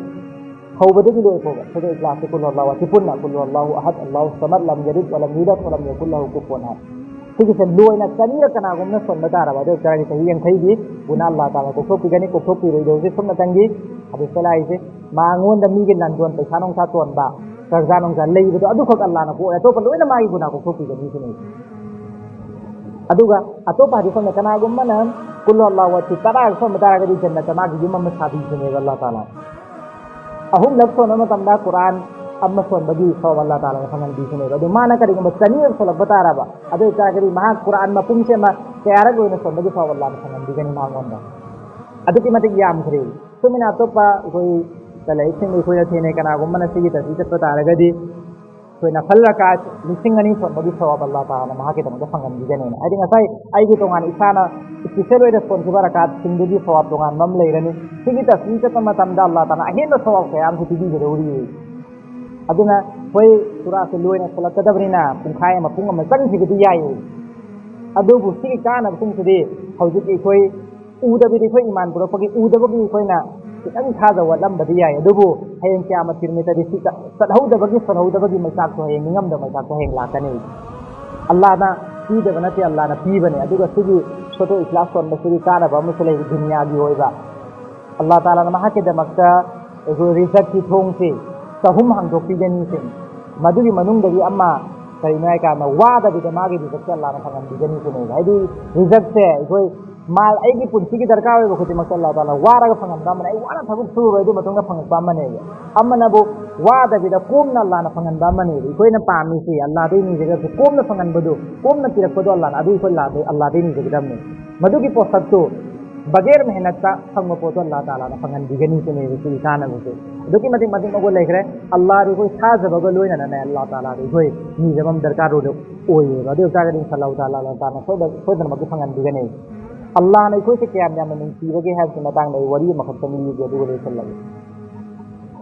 ꯍꯧꯕꯗꯒꯤ ꯂꯣꯏ ꯐꯥꯎꯕ, ꯁꯨꯔꯥꯇꯨꯜ ꯏꯈ꯭ꯂꯥꯁꯁꯤ ꯀꯨꯜ ꯍꯨꯋꯜꯂꯥꯍꯨ ꯑꯁꯤ ꯄꯨꯟꯅ, ꯀꯨꯜ ꯍꯨꯋꯜꯂꯥꯍꯨ ꯑꯍꯗ, ꯑꯜꯂꯥꯍꯨ ꯁꯃꯗ, ꯂꯝ ꯌꯂꯤꯗ ꯋꯂꯝ ꯌꯨꯂꯗ ꯋꯂꯝ ꯌꯀꯨꯜ ꯂꯥꯍꯨ ꯀꯨꯐꯨꯋꯟ ꯑꯍꯗ꯫ ꯁꯤꯒꯤꯁꯦ ꯂꯣꯏꯅ ꯆꯅꯤꯔꯛ ꯀꯅꯥꯒꯨꯝꯕꯅ ꯁꯣꯟꯕ ꯇꯥꯔꯕ, ꯑꯗꯨ ꯑꯣꯏꯇꯥꯔꯗꯤ ꯆꯍꯤ ꯌꯥꯡꯈꯩꯒꯤ ꯒꯨꯅꯥ ꯑꯜꯂꯥ ꯇꯥꯂꯥ ꯀꯣꯛꯊꯣꯛꯄꯤꯒꯅꯤ꯫ ꯀꯣꯛꯊꯣꯛꯄꯤꯔꯣꯏꯗꯧꯁꯦ ꯁꯨꯞꯅꯇꯪꯒꯤ ꯍꯗꯤꯁꯇ ꯂꯥꯛꯏꯁꯦ, ꯃꯉꯣꯟꯗ ꯃꯤꯒꯤ ꯂꯟꯗꯣꯟ, ꯄꯩꯁꯥ ꯅꯨꯡꯁꯥ ꯇꯣꯟꯕ, ꯀꯔꯖꯥ ꯅꯨꯡꯖꯥ ꯂꯩꯕꯗꯣ ꯑꯗꯨꯈꯛ ꯑꯜꯂꯥꯅ ꯀꯣꯛꯑꯦ, ꯑꯇꯣꯞꯄ ꯂꯣꯏꯅ ꯃꯥꯒꯤ ꯒꯨꯅꯥ ꯀꯣꯛꯊꯣꯛꯄꯤꯒꯅꯤ ꯁꯤꯅꯤ꯫ ꯑꯗꯨꯒ ꯑꯇꯣꯞꯄ ꯍꯗꯤꯁ ꯑꯃꯅ ꯀꯅꯥꯒꯨꯝꯕꯅ ꯀꯨꯜ ꯍꯨꯋꯜꯂꯥꯍꯨ ꯑꯁꯤ ꯇꯔꯥ ꯁꯣꯟꯕ ꯇꯥꯔꯒꯗꯤ ꯖꯟꯅꯠꯇ ꯃꯥꯒꯤ ꯌꯨꯝ ꯑꯃ ꯁꯥꯕꯤꯕꯅꯦꯕ ꯑꯜꯂꯥ ꯇꯥꯂꯥ꯫ ꯑꯍꯨꯝꯂꯛ ꯁꯣꯟꯕ ꯃꯇꯝꯗ ꯀꯨꯔꯥꯟ ꯑꯃ ꯁꯣꯟꯕꯒꯤ ꯁꯋꯥꯕ ꯑꯜꯂꯥ ꯇꯥꯂꯥꯅ ꯐꯪꯍꯟꯕꯤꯕꯅꯦꯕ꯫ ꯑꯗꯨ ꯃꯥꯅ ꯀꯔꯤꯒꯨꯝꯕ ꯆꯅꯤꯔꯛ ꯁꯣꯜꯂꯛꯄ ꯇꯥꯔꯕ, ꯑꯗꯨ ꯑꯣꯏꯇꯥꯔꯒꯗꯤ ꯃꯍꯥꯛ ꯀꯨꯔꯥꯟ ꯃꯄꯨꯝꯁꯦ ꯑꯃ ꯀꯌꯥꯔꯛ ꯑꯣꯏꯅ ꯁꯣꯟꯕꯒꯤ ꯁꯋꯥꯕ ꯑꯜꯂꯥꯅ ꯐꯪꯍꯟꯕꯤꯒꯅꯤ ꯃꯉꯣꯟꯗ꯫ ꯑꯗꯨꯛꯀꯤ ꯃꯇꯤꯛ ꯌꯥꯝꯈ꯭ꯔꯦ꯫ ꯁꯨꯃꯥꯏꯅ ꯑꯇꯣꯞꯄ ꯑꯩꯈꯣꯏ ꯂꯥꯏꯔꯤꯛꯁꯤꯡꯗ ꯑꯩꯈꯣꯏꯅ ꯊꯦꯡꯅꯩ, ꯀꯅꯥꯒꯨꯝꯕꯅ ꯁꯤꯒꯤ ꯇꯁꯕꯤꯍ ꯆꯠꯄ ꯇꯥꯔꯒꯗꯤ ꯑꯩꯈꯣꯏ ꯅꯐꯜ ꯔꯀꯥꯠ ꯂꯤꯁꯤꯡ ꯑꯅꯤ ꯁꯣꯟꯕꯒꯤ ꯁꯋꯥꯕ ꯑꯜꯂꯥ ꯇꯥꯂꯥꯅ ꯃꯍꯥꯛꯀꯤꯗꯃꯛꯇ ꯐꯪꯍꯟꯕꯤꯒꯅꯦꯅ꯫ ꯍꯥꯏꯗꯤ ꯉꯁꯥꯏ ꯑꯩꯒꯤ ꯇꯣꯉꯥꯟꯅ ꯏꯁꯥꯅ ꯏꯁꯄꯤꯁꯦꯜ ꯑꯣꯏꯅ ꯁꯣꯟꯈꯤꯕ ꯔꯀꯥꯠꯁꯤꯡꯗꯨꯒꯤ ꯁꯋꯥꯕ ꯇꯣꯉꯥꯟꯕ ꯑꯃ ꯂꯩꯔꯅꯤ꯫ ꯁꯤꯒꯤ ꯇꯁꯕꯤꯍ ꯆꯠꯄ ꯃꯇꯝꯗ ꯑꯜꯂꯥ ꯇꯥꯂꯥꯅ ꯑꯍꯦꯟꯕ ꯁꯋꯥꯕ ꯀꯌꯥ ꯑꯃꯁꯨ ꯄꯤꯕꯤꯒꯗꯧꯔꯤ꯫ ꯑꯗꯨꯅ ꯑꯩꯈꯣꯏ ꯁꯨꯔꯥꯁꯦ ꯂꯣꯏꯅ ꯁꯣꯜꯂꯛꯀꯗꯕꯅꯤꯅ ꯄꯨꯡꯈꯥꯏ ꯑꯃ, ꯄꯨꯡ ꯑꯃ ꯆꯪꯈꯤꯕꯗꯤ ꯌꯥꯏꯌꯦ꯫ ꯑꯗꯨꯕꯨ ꯁꯤꯒꯤ ꯀꯥꯟꯅꯕꯁꯤꯡꯁꯤꯗꯤ ꯍꯧꯖꯤꯛ ꯑꯩꯈꯣꯏ ꯎꯗꯕꯤꯗ, ꯑꯩꯈꯣꯏ ꯏꯃꯥꯟ ꯄꯨꯔꯛꯄꯒꯤ ꯎꯗꯕꯒꯤ ꯑꯩꯈꯣꯏꯅ ꯈꯤꯇꯪ ꯊꯥꯖ ꯋꯥꯠꯂꯝꯕꯗꯤ ꯌꯥꯏ, ꯑꯗꯨꯕꯨ ꯍꯌꯦꯡ ꯀꯌꯥꯃꯠ ꯅꯨꯃꯤꯠꯇꯗꯤ ꯁꯤ ꯆꯠ-, ꯆꯠꯍꯧꯗꯕꯒꯤ, ꯁꯣꯜꯍꯧꯗꯕꯒꯤ ꯃꯩꯆꯥꯛꯇꯣ ꯍꯌꯦꯡ, ꯅꯤꯡꯉꯝꯗꯕ ꯃꯩꯆꯥꯛꯇꯣ ꯍꯌꯦꯡ ꯂꯥꯛꯀꯅꯤ꯫ ꯑꯜꯂꯥꯅ ꯄꯤꯗꯕ ꯅꯠꯇꯦ, ꯑꯜꯂꯥꯅ ꯄꯤꯕꯅꯦ꯫ ꯑꯗꯨꯒ ꯁꯤꯒꯤ ꯁꯨꯔꯥꯇꯨꯜ ꯏꯈ꯭ꯂꯥꯁ ꯁꯣꯟꯕꯁꯤꯒꯤ ꯀꯥꯟꯅꯕ ꯑꯃꯁꯨ ꯂꯩ, ꯗꯨꯅꯤꯌꯥꯒꯤ ꯑꯣꯏꯕ꯫ ꯑꯜꯂꯥ ꯇꯥꯂꯥꯅ ꯃꯍꯥꯛꯀꯤꯗꯃꯛꯇ ꯑꯩꯈꯣꯏ ꯔꯤꯖꯛꯀꯤ ꯊꯣꯡꯁꯤ ꯆꯍꯨꯝ ꯍꯥꯡꯗꯣꯛꯄꯤꯒꯅꯤ ꯁꯤꯅꯤ꯫ ꯃꯗꯨꯒꯤ ꯃꯅꯨꯡꯗꯒꯤ ꯑꯃ ꯀꯔꯤꯅꯣ ꯍꯥꯏ ꯀꯥꯟꯗ, ꯋꯥꯗꯕꯤꯗ ꯃꯥꯒꯤ ꯔꯤꯖꯛꯁꯦ ꯑꯜꯂꯥꯅ ꯐꯪꯍꯟꯕꯤꯒꯅꯤ ꯁꯤꯅꯦꯕ꯫ ꯍꯥꯏꯗꯤ ꯔꯤꯖꯛꯁꯦ ꯑꯩꯈꯣꯏ ꯃꯥꯜ ꯑꯩꯒꯤ ꯄꯨꯟꯁꯤꯒꯤ ꯗꯔꯀꯥꯔ ꯑꯣꯏꯕ ꯈꯨꯗꯤꯡꯃꯛꯇꯣ ꯑꯜꯂꯥꯍ ꯇꯥꯂꯥ ꯋꯥꯔꯒ ꯐꯪꯍꯟꯕ ꯑꯃꯅꯤ, ꯑꯩ ꯋꯥꯅ ꯊꯕꯛ ꯁꯨꯔꯨꯔꯦ ꯑꯗꯨ ꯃꯇꯨꯡꯗ ꯐꯪꯉꯛꯄ ꯑꯃꯅꯦꯕ꯫ ꯑꯃꯅꯕꯨ ꯋꯥꯗꯕꯤꯗ ꯀꯣꯝꯅ ꯑꯜꯂꯥꯍꯅ ꯐꯪꯍꯟꯕ ꯑꯃꯅꯦꯕ꯫ ꯑꯩꯈꯣꯏꯅ ꯄꯥꯝꯃꯤꯁꯤ ꯑꯜꯂꯥꯍꯗꯩ ꯅꯤꯖꯒꯗꯕꯁꯦ ꯀꯣꯝꯅ ꯐꯪꯍꯟꯕꯗꯣ, ꯀꯣꯝꯅ ꯄꯤꯔꯛꯄꯗꯣ ꯑꯜꯂꯥꯍꯅ, ꯑꯗꯨ ꯑꯩꯈꯣꯏ ꯑꯜꯂꯥꯍꯗꯩ, ꯑꯜꯂꯥꯍꯗꯩ ꯅꯤꯖꯒꯗꯕꯅꯦ꯫ ꯃꯗꯨꯒꯤ ꯄꯣꯠꯁꯛꯇꯨ ꯕꯒꯦꯔ ꯃꯦꯍꯅꯠꯇ ꯐꯪꯕ ꯄꯣꯠꯇꯣ ꯑꯜꯂꯥꯍ ꯇꯥꯂꯥꯅ ꯐꯪꯍꯟꯕꯤꯒꯅꯤ ꯁꯤꯅꯦꯕ ꯁꯤꯒꯤ ꯀꯥꯟꯅꯕꯁꯦ꯫ ꯑꯗꯨꯛꯀꯤ ꯃꯇꯤꯛ ꯃꯇꯤꯛ ꯃꯒꯨꯟ ꯂꯩꯈ꯭ꯔꯦ꯫ ꯑꯜꯂꯥꯍꯗ ꯑꯩꯈꯣꯏ ꯊꯥꯖꯕꯒ ꯂꯣꯏꯅꯅꯅꯦ ꯑꯜꯂꯥꯍ ꯇꯥꯂꯥꯗ ꯑꯩꯈꯣꯏ ꯅꯤꯖꯕ ꯑꯃ ꯗꯔꯀꯥꯔ ꯑꯣꯏ-, ꯑꯣꯏꯌꯦꯕ꯫ ꯑꯗꯨ ꯑꯣꯏꯇꯥꯔꯒꯗꯤ ꯏꯟꯁꯥ ꯑꯜꯂꯥꯍ ꯇꯥꯂꯥ ꯑꯜꯂꯥꯍ ꯇꯥꯂꯥꯅ ꯁꯣꯏꯗ-, ꯁꯣꯏꯗꯅꯃꯛꯀꯤ ꯐꯪꯍꯟꯕꯤꯒꯅꯤ꯫ ꯑꯜꯂꯥꯍꯅ ꯑꯩꯈꯣꯏꯁꯦ ꯀꯌꯥꯝ ꯌꯥꯝꯅ ꯅꯨꯡꯁꯤꯕꯒꯦ ꯍꯥꯏꯕꯒꯤ ꯃꯇꯥꯡꯗ ꯑꯩ ꯋꯥꯔꯤ ꯑꯃꯈꯛꯇꯪ ꯂꯤꯒꯦ, ꯑꯗꯨꯒ ꯂꯣꯏꯁꯤꯜꯂꯒꯦ꯫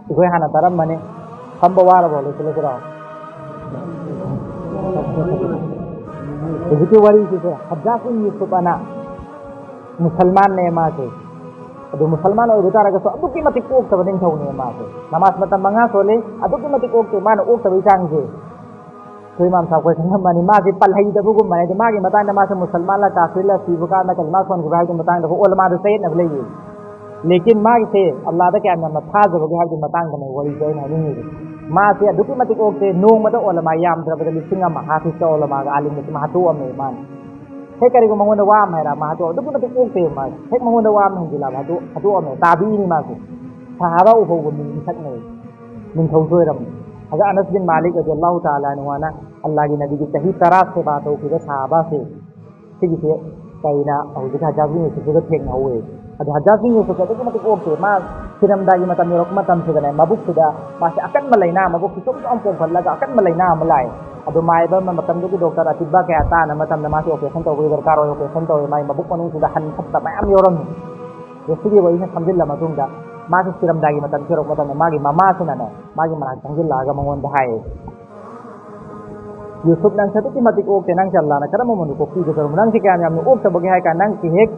ꯑꯩꯈꯣꯏ ꯍꯥꯟꯅ ꯇꯥꯔꯝꯕꯅꯤ꯫ ꯐꯝꯕ ꯋꯥꯔꯕꯣ? ꯂꯣꯏꯁꯤꯜꯂꯁꯤꯔꯣ? ꯍꯧꯖꯤꯛꯀꯤ ꯋꯥꯔꯤꯁꯤꯁꯦ ꯍꯖꯖꯥꯖ ꯕꯤꯟ ꯌꯨꯁꯨꯐ ꯑꯅ ꯃꯨꯁꯜꯃꯥꯟꯅꯦ ꯃꯥꯁꯦ꯫ ꯑꯗꯨ ꯃꯨꯁꯜꯃꯥꯟ ꯑꯣꯏꯕ ꯇꯥꯔꯒꯁꯨ ꯑꯗꯨꯛꯀꯤ ꯃꯇꯤꯛ ꯑꯣꯛꯇꯕ ꯅꯤꯡꯊꯧꯅꯦ ꯃꯥꯁꯦ꯫ ꯅꯃꯥꯖ ꯃꯇꯝ ꯃꯉꯥ ꯁꯣꯜꯂꯤ, ꯑꯗꯨꯛꯀꯤ ꯃꯇꯤꯛ ꯑꯣꯛꯇꯦ꯫ ꯃꯥꯅ ꯑꯣꯛꯇꯕꯒꯤ ꯆꯥꯡꯁꯦ ꯑꯩꯈꯣꯏ ꯏꯃꯥꯝ ꯁꯥꯍꯕ ꯑꯩꯈꯣꯏ ꯈꯪꯉꯝꯃꯅꯤ꯫ ꯃꯥꯁꯦ ꯄꯜꯍꯩꯗꯕꯒꯨꯝꯕꯅꯦ꯫ ꯍꯥꯏꯗꯤ ꯃꯥꯒꯤ ꯃꯇꯥꯡꯗ ꯃꯥꯁꯦ ꯃꯨꯁꯜꯃꯥꯟꯂ ꯀꯥꯐꯤꯔꯂ ꯁꯤꯕ ꯀꯥꯟꯗ ꯀꯂꯤꯃꯥ ꯁꯣꯟꯈꯤꯕ ꯍꯥꯏꯕꯒꯤ ꯃꯇꯥꯡꯗ ꯑꯩꯈꯣꯏ ꯎꯂꯃꯥꯗ ꯆꯌꯦꯠꯅꯕ ꯂꯩꯌꯦ꯫ ꯂꯦꯀꯤꯟ ꯃꯥꯒꯤꯁꯦ ꯑꯜꯂꯥꯍꯗ ꯀꯌꯥꯝ ꯌꯥꯝꯅ ꯊꯥꯖꯕꯒꯦ ꯍꯥꯏꯕꯒꯤ ꯃꯇꯥꯡꯗꯅꯦ ꯋꯥꯔꯤꯁꯦ ꯑꯩꯅ ꯍꯥꯏꯅꯤꯡꯉꯤꯁꯦ꯫ ꯃꯥꯁꯦ ꯑꯗꯨꯛꯀꯤ ꯃꯇꯤꯛ ꯑꯣꯛꯇꯦ꯫ ꯅꯣꯡꯃꯗ ꯎꯂꯃꯥ ꯌꯥꯝꯗ꯭ꯔꯕꯗ ꯂꯤꯁꯤꯡ ꯑꯃ ꯍꯥꯐꯤꯖꯇ ꯎꯂꯃꯥꯒ ꯑꯥꯂꯤꯝꯒꯁꯦ ꯃꯥ ꯍꯥꯠꯇꯣꯛꯑꯝꯃꯦ ꯃꯥꯅ꯫ ꯍꯦꯛ ꯀꯔꯤꯒꯨꯝꯕ ꯃꯉꯣꯟꯗ ꯋꯥ ꯑꯃ ꯍꯥꯏꯔꯛꯑꯕ ꯃꯥ ꯍꯥꯠꯇꯣꯛꯑꯝꯃꯦ꯫ ꯑꯗꯨꯛꯀꯤ ꯃꯇꯤꯛ ꯑꯣꯛꯇꯦꯕ ꯃꯥꯁꯦ꯫ ꯍꯦꯛ ꯃꯉꯣꯟꯗ ꯋꯥ ꯑꯃ ꯍꯪꯖꯤꯜꯂꯛꯑꯕ ꯍꯥꯠꯇꯣꯛ-, ꯍꯥꯠꯇꯣꯛꯑꯝꯃꯦ꯫ ꯇꯥꯕꯤꯅꯤ ꯃꯥꯁꯦ꯫ ꯁꯍꯥꯕꯥ ꯎꯐꯧꯕ ꯃꯤ ꯃꯤꯁꯛꯅꯦ꯫ ꯅꯤꯡꯊꯧꯁꯨ ꯑꯣꯏꯔꯝꯃꯦ꯫ ꯍꯖꯔꯠ ꯑꯅꯁ ꯕꯤꯟ ꯃꯥꯂꯤꯛ ꯔꯗꯤꯌꯜꯂꯥꯍꯨ ꯇꯥꯂꯥ ꯑꯟꯍꯨꯅ ꯑꯜꯂꯥꯍꯒꯤ ꯅꯕꯤꯒꯤ ꯆꯍꯤ ꯇꯔꯥ ꯁꯦꯕꯥ ꯇꯧꯈꯤꯕ ꯁꯍꯥꯕꯥꯁꯦ, ꯁꯤꯒꯤꯁꯦ ꯀꯩꯅ ꯍꯧꯖꯤꯛ ꯍꯖꯖꯥꯖ ꯕꯤꯟ ꯌꯨꯁꯨꯐꯁꯤꯒ ꯊꯦꯡꯅꯍꯧꯋꯦ꯫ ꯑꯗꯣ ꯍꯖꯖꯥꯖ ꯕꯤꯟ ꯌꯨꯁꯨꯐꯁꯦ ꯑꯗꯨꯛꯀꯤ ꯃꯇꯤꯛ ꯑꯣꯛꯇꯦ꯫ ꯃꯥ ꯁꯤꯔꯝꯗꯥꯏꯒꯤ ꯃꯇꯝ ꯌꯧꯔꯛꯄ ꯃꯇꯝꯁꯤꯗꯅꯦ, ꯃꯕꯨꯛꯁꯤꯗ ꯃꯥꯁꯦ ꯑꯀꯟꯕ ꯂꯥꯏꯅꯥ, ꯃꯕꯨꯛꯁꯤ ꯁꯨꯝ ꯁꯨꯝ ꯄꯣꯝꯈꯠꯂꯒ ꯑꯀꯟꯕ ꯂꯥꯏꯅꯥ ꯑꯃ ꯂꯥꯛꯑꯦ꯫ ꯑꯗꯣ ꯃꯥꯏꯕ ꯑꯃ, ꯃꯇꯝꯗꯨꯒꯤ ꯗꯣꯛꯇꯔ ꯑꯇꯤꯕꯥ ꯀꯌꯥ ꯇꯥꯟꯅꯕ ꯃꯇꯝꯗ ꯃꯥꯁꯦ ꯑꯣꯄꯔꯦꯁꯟ ꯇꯧꯕꯒꯤ ꯗꯔꯀꯥꯔ ꯑꯣꯏ, ꯑꯣꯄꯔꯦꯁꯟ ꯇꯧꯋꯦ꯫ ꯃꯥꯏ ꯃꯕꯨꯛ ꯃꯅꯨꯡꯁꯤꯗ ꯍꯟ ꯐꯠꯇ ꯃꯌꯥꯝ ꯌꯥꯎꯔꯝꯃꯤ꯫ ꯑꯗꯣ ꯁꯤꯒꯤ ꯋꯥꯔꯤꯁꯤꯅ ꯁꯝꯖꯤꯜꯂ ꯃꯇꯨꯡꯗ ꯃꯥꯁꯦ ꯁꯤꯔꯝꯗꯥꯏꯒꯤ ꯃꯇꯝ ꯌꯧꯔꯛꯄ ꯃꯇꯝꯗ ꯃꯥꯒꯤ ꯃꯃꯥꯁꯤꯅꯅꯦ ꯃꯥꯒꯤ ꯃꯅꯥꯛ ꯆꯪꯁꯤꯜꯂꯛꯑꯒ ꯃꯉꯣꯟꯗ ꯍꯥꯏꯌꯦ, "ꯌꯨꯁꯨꯞ, ꯅꯪꯁꯦ ꯑꯗꯨꯛꯀꯤ ꯃꯇꯤꯛ ꯑꯣꯛꯇꯦ, ꯅꯪꯁꯦ ꯑꯜꯂꯥꯍꯅ ꯀꯔꯝꯕ ꯃꯑꯣꯡꯗ ꯀꯣꯛꯄꯤꯒꯗꯧꯔꯤꯅꯣ? ꯅꯪꯁꯦ ꯀꯌꯥꯝ ꯌꯥꯝꯅ ꯑꯣꯛꯇꯕꯒꯦ ꯍꯥꯏ ꯀꯥꯟꯗ ꯅꯪꯁꯦ ꯍꯦꯛ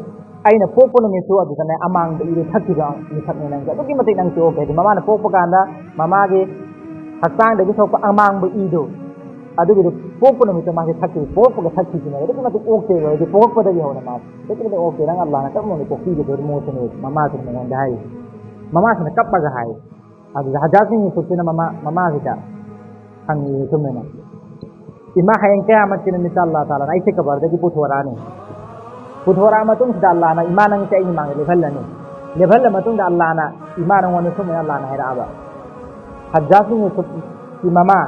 ꯑꯩꯅ ꯄꯣꯛꯄ ꯅꯨꯃꯤꯠꯁꯨ ꯑꯗꯨꯗꯅꯦ ꯑꯃꯥꯡꯕ ꯏꯗꯨ ꯊꯛꯈꯤꯕ ꯃꯤꯁꯛꯅꯦ ꯅꯪꯁꯦ꯫ ꯑꯗꯨꯛꯀꯤ ꯃꯇꯤꯛ ꯅꯪꯁꯦ ꯑꯣꯛꯇꯦ"꯫ ꯍꯥꯏꯗꯤ ꯃꯃꯥꯅ ꯄꯣꯛꯄ ꯀꯥꯟꯗ ꯃꯃꯥꯒꯤ ꯍꯛꯆꯥꯡꯗꯒꯤ ꯊꯣꯛꯄ ꯑꯃꯥꯡꯕ ꯏꯗꯣ, ꯑꯗꯨꯒꯤꯗꯣ ꯄꯣꯛꯄ ꯅꯨꯃꯤꯠꯇ ꯃꯥꯁꯦ ꯊꯛꯈꯤ, ꯄꯣꯛꯄꯒ ꯊꯛꯈꯤꯁꯤꯅꯦ꯫ ꯑꯗꯨꯛꯀꯤ ꯃꯇꯤꯛ ꯑꯣꯛꯇꯦꯕ, ꯍꯥꯏꯗꯤ ꯄꯣꯛꯂꯛꯄꯗꯒꯤ ꯍꯧꯅ ꯃꯥꯁꯦ ꯑꯗꯨꯛꯀꯤ ꯃꯇꯤꯛ ꯑꯣꯛꯇꯦ꯫ ꯅꯪ ꯑꯜꯂꯥꯍꯅ ꯀꯔꯝꯕ ꯃꯑꯣꯡꯗ ꯀꯣꯛꯄꯤꯒꯗꯧꯔꯤꯅꯣ ꯁꯤꯅꯦ ꯃꯃꯥꯁꯤꯅ ꯃꯉꯣꯟꯗ ꯍꯥꯏꯔꯤꯁꯦ꯫ ꯃꯃꯥꯁꯤꯅ ꯀꯞꯄꯒ ꯍꯥꯏ꯫ ꯑꯗꯨꯗ ꯍꯖꯖꯥꯖ ꯕꯤꯟ ꯌꯨꯁꯨꯐꯁꯤꯅ ꯃꯃꯥ, ꯃꯃꯥꯁꯤꯗ ꯍꯪꯉꯤ ꯁꯨꯃꯥꯏꯅ, "ꯏꯃꯥ, ꯍꯌꯦꯡ ꯀꯌꯥꯃꯠꯀꯤ ꯅꯨꯃꯤꯠꯇ ꯑꯜꯂꯥꯍ ꯇꯥꯂꯥꯅ ꯑꯩꯁꯦ ꯀꯕꯔꯗꯒꯤ ꯄꯨꯊꯣꯔꯛꯑꯅꯤ꯫ ꯄꯨꯊꯣꯔꯛꯑ ꯃꯇꯨꯡꯁꯤꯗ ꯑꯜꯂꯥꯅ ꯏꯃꯥ ꯅꯪꯁꯦ ꯑꯩꯒꯤ ꯃꯥꯡꯗ ꯂꯦꯞꯍꯜꯂꯅꯤ꯫ ꯂꯦꯞꯍꯜꯂ ꯃꯇꯨꯡꯗ ꯑꯜꯂꯥꯅ ꯏꯃꯥ ꯅꯪꯉꯣꯟꯗ ꯁꯨꯝꯃꯥꯏꯅ ꯑꯜꯂꯥꯅ ꯍꯥꯏꯔꯛꯑꯕ, ꯍꯖ꯭ꯖꯥꯖ ꯕꯤꯟ ꯌꯨꯁꯨꯐꯀꯤ ꯃꯃꯥ,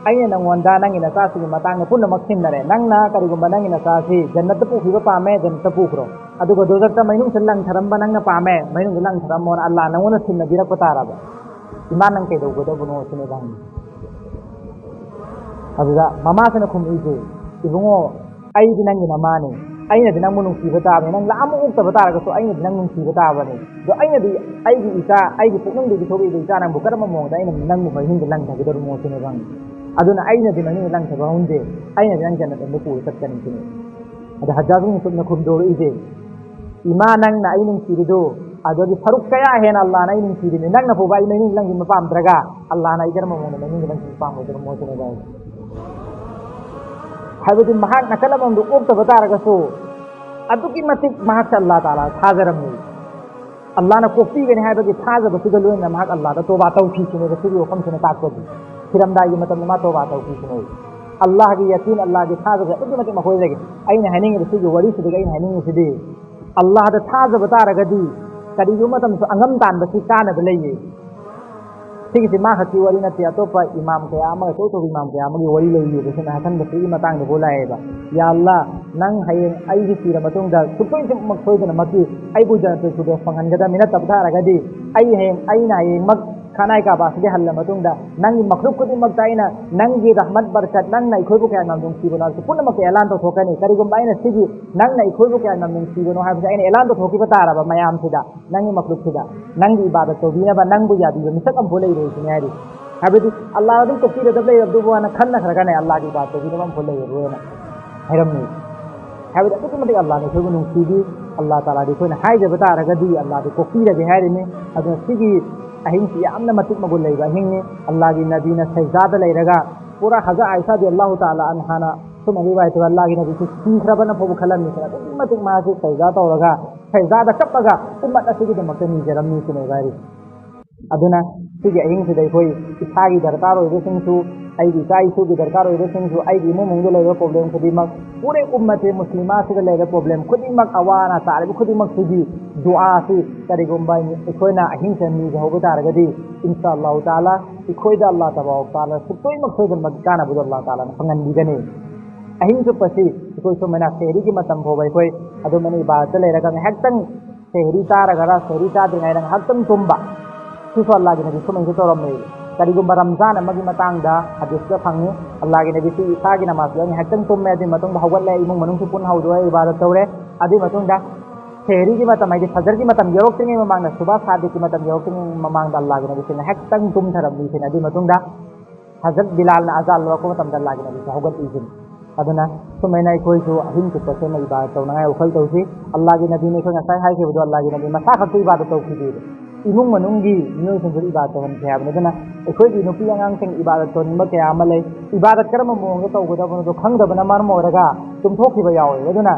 ꯑꯩꯅ ꯅꯪꯉꯣꯟꯗ ꯅꯪꯒꯤ ꯅꯆꯥꯁꯤꯒꯤ ꯃꯇꯥꯡꯗ ꯄꯨꯝꯅꯃꯛ ꯁꯤꯟꯅꯔꯦ꯫ ꯅꯪꯅ ꯀꯔꯤꯒꯨꯝꯕ ꯅꯪꯒꯤ ꯅꯆꯥꯁꯤ ꯖꯟꯅꯠꯇ ꯄꯨꯈꯤꯕ ꯄꯥꯝꯃꯦ, ꯖꯟꯅꯠꯇ ꯄꯨꯈ꯭ꯔꯣ꯫ ꯑꯗꯨꯒ ꯗꯣꯖꯈꯇ ꯃꯩꯅꯨꯡꯁꯤꯗ ꯂꯪꯊꯔꯝꯕ ꯅꯪꯅ ꯄꯥꯝꯃꯦ, ꯃꯩꯅꯨꯡꯁꯤꯗ ꯂꯪꯊꯔꯝꯃꯣꯅ ꯑꯜꯂꯥ ꯅꯪꯉꯣꯟꯗ ꯁꯤꯟꯅꯕꯤꯔꯛꯄ ꯇꯥꯔꯕ꯫ ꯏꯃꯥ ꯅꯪ ꯀꯩꯗꯧꯒꯗꯕꯅꯣ ꯁꯤꯅꯦꯕ ꯍꯪꯉꯤ꯫ ꯑꯗꯨꯗ ꯃꯃꯥꯁꯤꯅ ꯈꯨꯝꯃꯛꯏꯁꯦ, ꯏꯕꯨꯡꯉꯣ, ꯑꯩꯗꯤ ꯅꯪꯒꯤ ꯅꯃꯥꯅꯤ, ꯑꯩꯅꯗꯤ ꯅꯪꯕꯨ ꯅꯨꯡꯁꯤꯕ ꯇꯥꯕꯅꯤ, ꯅꯪ ꯂꯥꯝ ꯑꯃ ꯑꯣꯛꯇꯕ ꯇꯥꯔꯒꯁꯨ ꯑꯩꯅꯗꯤ ꯅꯪ ꯅꯨꯡꯁꯤꯕ ꯇꯥꯕꯅꯤ꯫ ꯑꯗꯣ ꯑꯩꯅꯗꯤ ꯑꯩꯒꯤ ꯏꯆꯥ, ꯑꯩꯒꯤ ꯄꯨꯛꯅꯨꯡꯗꯒꯤ ꯊꯣꯛꯂꯛꯏꯕ ꯏꯆꯥ ꯅꯪꯕꯨ ꯀꯔꯝꯕ ꯃꯑꯣꯡꯗ ꯑꯩꯅ ꯅꯪꯕꯨ ꯃꯩꯅꯨꯡꯗ ꯂꯪꯊꯒꯗꯧꯔꯤꯅꯣ ꯁꯤꯅꯦꯕ ꯍꯪꯉꯤ꯫ ꯑꯗꯨꯅ ꯑꯩꯅꯗꯤ ꯃꯩꯅꯨꯡꯗ ꯂꯪꯊꯕ ꯍꯧꯅꯗꯦ, ꯑꯩꯅꯗꯤ ꯅꯪ ꯖꯟꯅꯠ ꯂꯣꯝꯗ ꯄꯨꯔ ꯆꯠꯀꯅꯤ ꯁꯤꯅꯦ꯫ ꯑꯗ ꯍꯖ꯭ꯖꯥꯖ ꯕꯤꯟ ꯌꯨꯁꯨꯐꯅ ꯈꯨꯝꯗꯣꯔꯛꯏꯁꯦ, ꯏꯃꯥ ꯅꯪꯅ ꯑꯩ ꯅꯨꯡꯁꯤꯔꯤꯗꯨ, ꯑꯗꯨꯒꯤ ꯁꯔꯨꯛ ꯀꯌꯥ ꯍꯦꯟꯅ ꯑꯜꯂꯥꯅ ꯑꯩ ꯅꯨꯡꯁꯤꯔꯤꯅꯤ, ꯅꯪꯅ ꯐꯥꯎꯕ ꯑꯩ ꯃꯩꯅꯨꯡꯗ ꯂꯪꯁꯤꯟꯕ ꯄꯥꯝꯗ꯭ꯔꯒ ꯑꯜꯂꯥꯅ ꯑꯩ ꯀꯔꯝꯕ ꯃꯑꯣꯡꯗ ꯃꯩꯅꯨꯡꯗ ꯂꯪꯁꯤꯟꯕ ꯄꯥꯝꯒꯗꯧꯔꯤꯅꯣ ꯁꯤꯅꯦꯕ ꯍꯥꯏꯁꯦ꯫ ꯍꯥꯏꯕꯗꯤ ꯃꯍꯥꯛ ꯅꯥꯀꯜ ꯑꯃꯃꯝꯗ ꯑꯣꯛꯇꯕ ꯇꯥꯔꯒꯁꯨ ꯑꯗꯨꯛꯀꯤ ꯃꯇꯤꯛ ꯃꯍꯥꯛꯁꯦ ꯑꯜꯂꯥ ꯇꯥꯂꯥ ꯊꯥꯖꯔꯝꯃꯤ꯫ ꯑꯜꯂꯥꯅ ꯀꯣꯛꯄꯤꯒꯅꯤ ꯍꯥꯏꯕꯒꯤ ꯊꯥꯖꯕꯁꯤꯒ ꯂꯣꯏꯅꯅ ꯃꯍꯥꯛ ꯑꯜꯂꯥꯗ ꯇꯣꯕꯥ ꯇꯧꯈꯤꯁꯤꯅꯦꯕ ꯁꯤꯒꯤ ꯋꯥꯐꯝꯁꯤꯅ ꯇꯥꯛꯄꯗꯤ꯫ ꯊꯤꯔꯝꯗꯥꯏꯒꯤ ꯃꯇꯝꯗ ꯃꯥ ꯇꯣꯕꯥ ꯇꯧꯈꯤꯁꯤꯅꯦꯕ꯫ ꯑꯜꯂꯥꯒꯤ ꯌꯥꯀꯤꯟ, ꯑꯜꯂꯥꯒꯤ ꯊꯥꯖꯕ ꯑꯗꯨꯛꯀꯤ ꯃꯇꯤꯛ ꯃꯈꯣꯏꯗꯒꯤ꯫ ꯑꯩꯅ ꯍꯥꯏꯅꯤꯡꯉꯤꯕ ꯁꯤꯒꯤ ꯋꯥꯔꯤꯁꯤꯗꯒꯤ ꯑꯩꯅ ꯍꯥꯏꯅꯤꯡꯉꯤꯁꯤꯗꯤ, ꯑꯜꯂꯥꯗ ꯊꯥꯖꯕ ꯇꯥꯔꯒꯗꯤ ꯀꯔꯤꯒꯨꯝꯕ ꯃꯇꯝꯗꯁꯨ ꯑꯉꯝ ꯇꯥꯟꯕꯁꯤ ꯀꯥꯟꯅꯕ ꯂꯩꯌꯦ꯫ ꯁꯤꯒꯤꯁꯤ ꯃꯥ ꯈꯛꯀꯤ ꯋꯥꯔꯤ ꯅꯠꯇꯦ, ꯑꯇꯣꯞꯄ ꯏꯃꯥꯝ ꯀꯌꯥ ꯑꯃ, ꯑꯆꯧ ꯑꯆꯧꯕ ꯏꯃꯥꯝ ꯀꯌꯥ ꯑꯃꯒꯤ ꯋꯥꯔꯤ ꯂꯩꯔꯤꯕꯁꯤꯅ ꯍꯁꯟ ꯕꯁ꯭ꯔꯤꯒꯤ ꯃꯇꯥꯡꯗꯐꯥꯎ ꯂꯥꯛꯑꯦꯕ꯫ ꯌꯥ ꯑꯜꯂꯥ, ꯅꯪ ꯍꯌꯦꯡ ꯑꯩꯒꯤ ꯁꯤꯔ ꯃꯇꯨꯡꯗ ꯁꯨꯛꯁꯣꯏ ꯁꯨꯛꯃꯛ ꯁꯣꯏꯗꯅꯃꯛꯀꯤ ꯑꯩꯕꯨ ꯖꯟꯅꯇꯨꯜ ꯐꯤꯔꯗꯧꯁ ꯐꯪꯍꯟꯒꯗꯕꯅꯤ, ꯅꯠꯇꯕ ꯇꯥꯔꯒꯗꯤ ꯑꯩ ꯍꯌꯦꯡ, ꯑꯩꯅ ꯍꯌꯦꯡꯃꯛ ꯈꯥꯅꯥꯏ ꯀꯥꯕꯥꯁꯤꯗꯒꯤ ꯍꯜꯂ ꯃꯇꯨꯡꯗ ꯅꯪꯒꯤ ꯃꯈ꯭ꯂꯨꯛ ꯈꯨꯗꯤꯡꯃꯛꯇ ꯑꯩꯅ ꯅꯪꯒꯤ ꯔꯍꯃꯠ ꯕꯔꯀꯠ, ꯅꯪꯅ ꯑꯩꯈꯣꯏꯕꯨ ꯀꯌꯥꯝ ꯌꯥꯝ ꯅꯨꯡꯁꯤꯕꯅꯣ ꯍꯥꯏꯕꯁꯤ ꯄꯨꯝꯅꯃꯛꯀꯤ ꯑꯦꯂꯥꯟ ꯇꯧꯊꯣꯛꯀꯅꯤ꯫ ꯀꯔꯤꯒꯨꯝꯕ ꯑꯩꯅ ꯁꯤꯒꯤ ꯅꯪꯅ ꯑꯩꯈꯣꯏꯕꯨ ꯀꯌꯥꯝ ꯌꯥꯝ ꯅꯨꯡꯁꯤꯕꯅꯣ ꯍꯥꯏꯕꯁꯦ ꯑꯩꯅ ꯑꯦꯂꯥꯟ ꯇꯧꯊꯣꯛꯈꯤꯕ ꯇꯥꯔꯕ ꯃꯌꯥꯝꯁꯤꯗ, ꯅꯪꯒꯤ ꯃꯈ꯭ꯂꯨꯛꯁꯤꯗ, ꯅꯪꯒꯤ ꯏꯕꯥꯗꯠ ꯇꯧꯕꯤꯅꯕ ꯅꯪꯕꯨ ꯌꯥꯕꯤꯕ ꯃꯤꯁꯛ ꯑꯃꯐꯥꯎ ꯂꯩꯔꯣꯏ ꯁꯤꯅꯤ ꯍꯥꯏꯔꯤ꯫ ꯍꯥꯏꯕꯗꯤ ꯑꯜꯂꯥꯍ ꯑꯗꯨꯝ ꯀꯣꯛꯄꯤꯔꯗꯕ ꯂꯩꯔꯕꯗꯨꯕꯨ ꯍꯥꯏꯅ ꯈꯟꯅꯈ꯭ꯔꯒꯅꯦ, ꯑꯜꯂꯥꯍꯒꯤ ꯏꯕꯥꯗꯠ ꯇꯧꯕꯤꯅꯕ ꯑꯃꯐꯥꯎ ꯂꯩꯔꯔꯣꯏꯅ ꯍꯥꯏꯔꯝꯃꯤ꯫ ꯍꯥꯏꯕꯗꯤ ꯑꯗꯨꯛꯀꯤ ꯃꯇꯤꯛ ꯑꯜꯂꯥꯍꯅ ꯑꯩꯈꯣꯏꯕꯨ ꯅꯨꯡꯁꯤꯕꯤ꯫ ꯑꯜꯂꯥꯍ ꯇꯥꯂꯥꯗꯤ ꯑꯩꯈꯣꯏꯅ ꯍꯥꯏꯖꯕ ꯇꯥꯔꯒꯗꯤ ꯑꯜꯂꯥꯍꯗꯤ ꯀꯣꯛꯄꯤꯔꯒꯦ ꯍꯥꯏꯔꯤꯅꯤ꯫ ꯑꯗꯨꯅ ꯁꯤꯒꯤ ꯑꯍꯤꯡꯁꯤ ꯌꯥꯝꯅ ꯃꯇꯤꯛ ꯃꯒꯨꯟ ꯂꯩꯕ ꯑꯍꯤꯡꯅꯤ꯫ ꯑꯜꯂꯥꯍꯒꯤ ꯅꯕꯤꯅ ꯁꯩꯖꯥꯗ ꯂꯩꯔꯒ ꯄꯨꯔꯥ ꯍꯖꯥ ꯑꯥꯏꯁꯥꯗꯤ ꯑꯜꯂꯥꯍꯨ ꯇꯥꯂꯥ ꯑꯟꯍꯥꯅ ꯁꯨꯝ ꯑꯔꯤꯕ ꯍꯥꯏꯇꯥꯔꯦ, ꯑꯜꯂꯥꯍꯒꯤ ꯅꯕꯤꯁꯤ ꯁꯤꯈ꯭ꯔꯕꯅ ꯐꯥꯎꯕ ꯈꯜꯂꯝꯃꯤ ꯁꯤꯅ ꯑꯗꯨꯛꯀꯤ ꯃꯇꯤꯛ ꯃꯥꯁꯤ ꯁꯩꯖꯥ ꯇꯧꯔꯒ, ꯁꯩꯖꯥꯗ ꯀꯞꯄꯒ ꯎꯝꯃꯠ ꯑꯁꯤꯒꯤꯗꯃꯛꯇ ꯅꯤꯖꯔꯝꯃꯤ ꯁꯤꯅꯦꯕ ꯍꯥꯏꯔꯤ꯫ ꯑꯗꯨꯅ ꯁꯤꯒꯤ ꯑꯍꯤꯡꯁꯤꯗ ꯑꯩꯈꯣꯏ ꯏꯁꯥꯒꯤ ꯗꯔꯀꯥꯔ ꯑꯣꯏꯕꯁꯤꯡꯁꯨ ꯑꯩꯒꯤ ꯏꯆꯥ ꯏꯁꯨꯒꯤ ꯗꯔꯀꯥꯔ ꯑꯣꯏꯕꯁꯤꯡꯁꯨ, ꯑꯩꯒꯤ ꯏꯃꯨꯡ ꯃꯅꯨꯡꯗ ꯂꯩꯔꯤꯕ ꯄ꯭ꯔꯣꯕ꯭ꯂꯦꯝ ꯈꯨꯗꯤꯡꯃꯛ, ꯄꯨꯔꯦ ꯎꯝꯃꯠꯇꯦ ꯃꯨꯁꯂꯤꯃꯥꯁꯤꯗ ꯂꯩꯔꯤꯕ ꯄ꯭ꯔꯣꯕ꯭ꯂꯦꯝ ꯈꯨꯗꯤꯡꯃꯛ, ꯑꯋꯥ ꯑꯅꯥ ꯇꯥꯔꯤꯕ ꯈꯨꯗꯤꯡꯃꯛꯁꯤꯒꯤ ꯗꯨꯑꯥꯁꯤ ꯀꯔꯤꯒꯨꯝꯕ ꯑꯩꯈꯣꯏꯅ ꯑꯍꯤꯡ ꯆꯟꯕꯤꯕ ꯍꯧꯕ ꯇꯥꯔꯒꯗꯤ, ꯏꯟꯁꯥ ꯑꯜꯂꯥꯍꯨ ꯇꯥꯂꯥ, ꯑꯩꯈꯣꯏꯗ ꯑꯜꯂꯥꯍ ꯇꯕꯥꯔꯛ ꯇꯥꯂꯥ ꯁꯨꯡꯁꯣꯏꯃꯛ ꯁꯣꯏꯗꯅꯃꯛꯀꯤ ꯀꯥꯟꯅꯕꯗꯨ ꯑꯜꯂꯥꯍ ꯇꯥꯂꯥꯅ ꯐꯪꯍꯟꯕꯤꯒꯅꯤ꯫ ꯑꯍꯤꯡ ꯆꯨꯞꯄꯁꯤ ꯑꯩꯈꯣꯏ ꯁꯨꯃꯥꯏꯅ ꯁꯦꯍꯔꯤꯒꯤ ꯃꯇꯝ ꯐꯥꯎꯕ ꯑꯩꯈꯣꯏ ꯑꯗꯨꯃꯥꯏꯅ ꯏꯕꯥꯗꯠꯇ ꯂꯩꯔꯒ ꯉꯥꯏꯍꯥꯛꯇꯪ ꯁꯦꯍꯔꯤ ꯆꯥꯔꯒꯔ ꯁꯦꯍꯔꯤ ꯆꯥꯗ꯭ꯔꯤꯉꯩꯗ ꯉꯥꯏꯍꯥꯛꯇꯪ ꯇꯨꯝꯕ, ꯁꯤꯁꯨ ꯑꯜꯂꯥꯍꯒꯤ ꯅꯕꯤ ꯁꯨꯃꯥꯏꯅꯁꯨ ꯇꯧꯔꯝꯃꯦ꯫ ꯀꯔꯤꯒꯨꯝꯕ ꯔꯝꯖꯥꯟ ꯑꯃꯒꯤ ꯃꯇꯥꯡꯗ ꯍꯗꯤꯁꯇ ꯐꯪꯉꯤ, ꯑꯜꯂꯥꯍꯒꯤ ꯅꯕꯤꯁꯤ ꯏꯁꯥꯒꯤ ꯅꯃꯥꯖꯇꯨꯗ ꯉꯥꯏꯍꯥꯛꯇꯪ ꯇꯨꯝꯃꯦ, ꯑꯗꯨꯒꯤ ꯃꯇꯨꯡꯗ ꯍꯧꯒꯠꯂꯦ, ꯏꯃꯨꯡ ꯃꯅꯨꯡꯁꯨ ꯄꯨꯟꯅ ꯍꯧꯗꯣꯛꯑꯦ, ꯏꯕꯥꯗꯠ ꯇꯧꯔꯦ꯫ ꯑꯗꯨꯒꯤ ꯃꯇꯨꯡꯗ ꯁꯦꯍꯔꯤꯒꯤ ꯃꯇꯝ, ꯍꯥꯏꯗꯤ ꯐꯖꯔꯒꯤ ꯃꯇꯝ ꯌꯧꯔꯛꯇ꯭ꯔꯤꯉꯩ ꯃꯃꯥꯡꯗ, ꯁꯨꯕꯥ ꯁꯥꯗꯤꯛꯀꯤ ꯃꯇꯝ ꯌꯧꯔꯛꯇ꯭ꯔꯤꯉꯩ ꯃꯃꯥꯡꯗ ꯑꯜꯂꯥꯍꯒꯤ ꯅꯕꯤꯁꯤ ꯉꯥꯏꯍꯥꯛꯇꯪ ꯇꯨꯝꯊꯔꯝꯃꯤꯁꯤꯅ, ꯑꯗꯨꯒꯤ ꯃꯇꯨꯡꯗ ꯍꯖꯔꯠ ꯕꯤꯂꯥꯜꯅ ꯑꯖꯥꯟ ꯂꯧꯔꯛꯄ ꯃꯇꯝꯗ ꯑꯜꯂꯥꯍꯒꯤ ꯅꯕꯤꯁꯤ ꯍꯧꯒꯠꯂꯤꯁꯤꯅꯤ꯫ ꯑꯗꯨꯅ ꯁꯨꯃꯥꯏꯅ ꯑꯩꯈꯣꯏꯁꯨ ꯑꯍꯤꯡ ꯆꯨꯞꯄ ꯁꯦꯝꯅ ꯏꯕꯥꯗꯠ ꯇꯧꯅꯉꯥꯏ ꯋꯥꯈꯜ ꯇꯧꯁꯤ꯫ ꯑꯜꯂꯥꯍꯒꯤ ꯅꯕꯤꯅ ꯑꯩꯈꯣꯏ ꯉꯁꯥꯏ ꯍꯥꯏꯈꯤꯕꯗꯣ, ꯑꯜꯂꯥꯍꯒꯤ ꯅꯕꯤ ꯃꯁꯥ ꯈꯛꯇ ꯏꯕꯥꯗꯠ ꯇꯧꯈꯤꯗꯦꯕ, ꯏꯃꯨꯡ ꯃꯅꯨꯡꯒꯤ ꯃꯤꯑꯣꯏꯁꯤꯡꯁꯨ ꯏꯕꯥꯗꯠ ꯇꯧꯍꯟꯁꯦ ꯍꯥꯏꯕꯅꯤ꯫ ꯑꯗꯨꯅ ꯑꯩꯈꯣꯏꯒꯤ ꯅꯨꯄꯤ ꯑꯉꯥꯡꯁꯤꯡ ꯏꯕꯥꯗꯠ ꯇꯧꯅꯤꯡꯕ ꯀꯌꯥ ꯑꯃ ꯂꯩ꯫ ꯏꯕꯥꯗꯠ ꯀꯔꯝꯕ ꯃꯑꯣꯡꯗ ꯇꯧꯒꯗꯕꯅꯣꯗꯣ ꯈꯪꯗꯕꯅ ꯃꯔꯝ ꯑꯣꯏꯔꯒ ꯇꯨꯝꯊꯣꯛꯈꯤꯕ ꯌꯥꯎꯋꯦ꯫ ꯑꯗꯨꯅ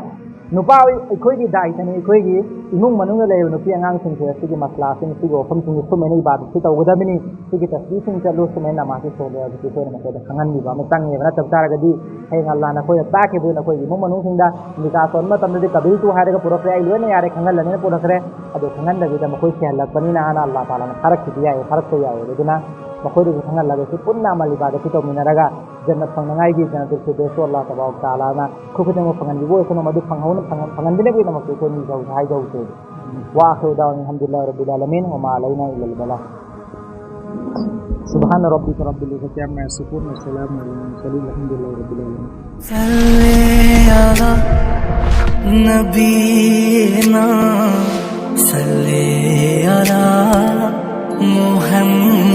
ꯅꯨꯄꯥ ꯑꯩꯈꯣꯏꯒꯤ ꯗꯥꯏꯇꯅꯤ, ꯑꯩꯈꯣꯏꯒꯤ ꯏꯃꯨꯡ ꯃꯅꯨꯡꯗ ꯂꯩꯔꯤꯕ ꯅꯨꯄꯤ ꯑꯉꯥꯡꯁꯤꯡꯁꯦ ꯑꯁꯤꯒꯤ ꯃꯁꯂꯥꯁꯤꯡ, ꯑꯁꯤꯒꯤ ꯋꯥꯐꯝꯁꯤꯡꯁꯦ ꯁꯨꯃꯥꯏꯅ ꯏꯕꯥꯗꯠꯁꯤ ꯇꯧꯒꯗꯕꯅꯤ, ꯁꯤꯒꯤ ꯇꯁꯕꯤꯍꯁꯤꯡ ꯆꯠꯂꯨ, ꯁꯨꯃꯥꯏꯅ ꯅꯃꯥꯖꯁꯤ ꯁꯣꯜꯂꯨ ꯍꯥꯏꯕꯁꯤ ꯑꯩꯈꯣꯏꯅ ꯃꯈꯣꯏꯗ ꯈꯪꯍꯟꯕꯤꯕ ꯑꯃ ꯆꯪꯉꯦꯕ꯫ ꯅꯠꯇꯕ ꯇꯥꯔꯒꯗꯤ ꯍꯌꯦꯡ ꯑꯜꯂꯥꯍꯅ ꯑꯩꯈꯣꯏꯗ ꯇꯥꯛꯈꯤꯕꯗꯨꯅ ꯑꯩꯈꯣꯏꯒꯤ ꯏꯃꯨꯡ ꯃꯅꯨꯡꯁꯤꯡꯗ ꯅꯤꯀꯥ ꯁꯣꯟꯕ ꯃꯇꯝꯗꯗꯤ ꯀꯕꯤꯜꯇꯨ ꯍꯥꯏꯔꯒ ꯄꯨꯔꯛꯈ꯭ꯔꯦ, ꯑꯩ ꯂꯣꯏꯅ ꯌꯥꯔꯦ ꯈꯪꯍꯜꯂꯅꯤꯅ ꯄꯨꯔꯛꯈ꯭ꯔꯦ꯫ ꯑꯗꯨ ꯈꯪꯍꯟꯗꯕꯤꯗ ꯃꯈꯣꯏ ꯁꯤꯍꯜꯂꯛꯄꯅꯤꯅ ꯍꯥꯟꯅ ꯑꯜꯂꯥꯍ ꯇꯥꯂꯥꯅ ꯐꯥꯔꯛꯈꯤꯕ ꯌꯥꯏ, ꯐꯥꯔꯛꯄ ꯌꯥꯏ꯫ ꯑꯗꯨꯅ ꯃꯈꯣꯏꯗꯁꯨ ꯈꯪꯍꯜꯂꯒ ꯁꯤ ꯄꯨꯟꯅ ꯑꯃꯜ ꯏꯕꯥꯗꯠꯁꯤ ꯇꯧꯃꯤꯟꯅꯔꯒ ꯖꯟꯅꯠ ꯐꯪꯅꯉꯥꯏꯒꯤ, ꯖꯟꯅꯇꯨꯜ ꯐꯤꯔꯗꯧꯁꯇꯨ ꯑꯜꯂꯥꯍ ꯇꯕꯥꯔꯛ ꯇꯥꯂꯥꯅ ꯑꯩꯈꯣꯏ ꯈꯨꯗꯤꯡꯃꯛ ꯐꯪꯍꯟꯕꯤꯕ ꯑꯣꯏꯁꯅꯨ꯫ ꯃꯗꯨ ꯐꯪꯍꯧꯅ-, ꯐꯪꯍꯟ-, ꯐꯪꯍꯟꯕꯤꯅꯕꯒꯤꯗꯃꯛꯇ ꯑꯩꯈꯣꯏ ꯅꯤꯖꯧꯁꯨ ꯍꯥꯏꯖꯧꯁꯦ꯫ وآخر دعوانا أن الحمد لله رب العالمين وما علينا إلا البلاغ. سبحان ربك رب العزة عما يصفون وسلام على المرسلين والحمد لله رب العالمين. صل على نبينا، صل على محمد.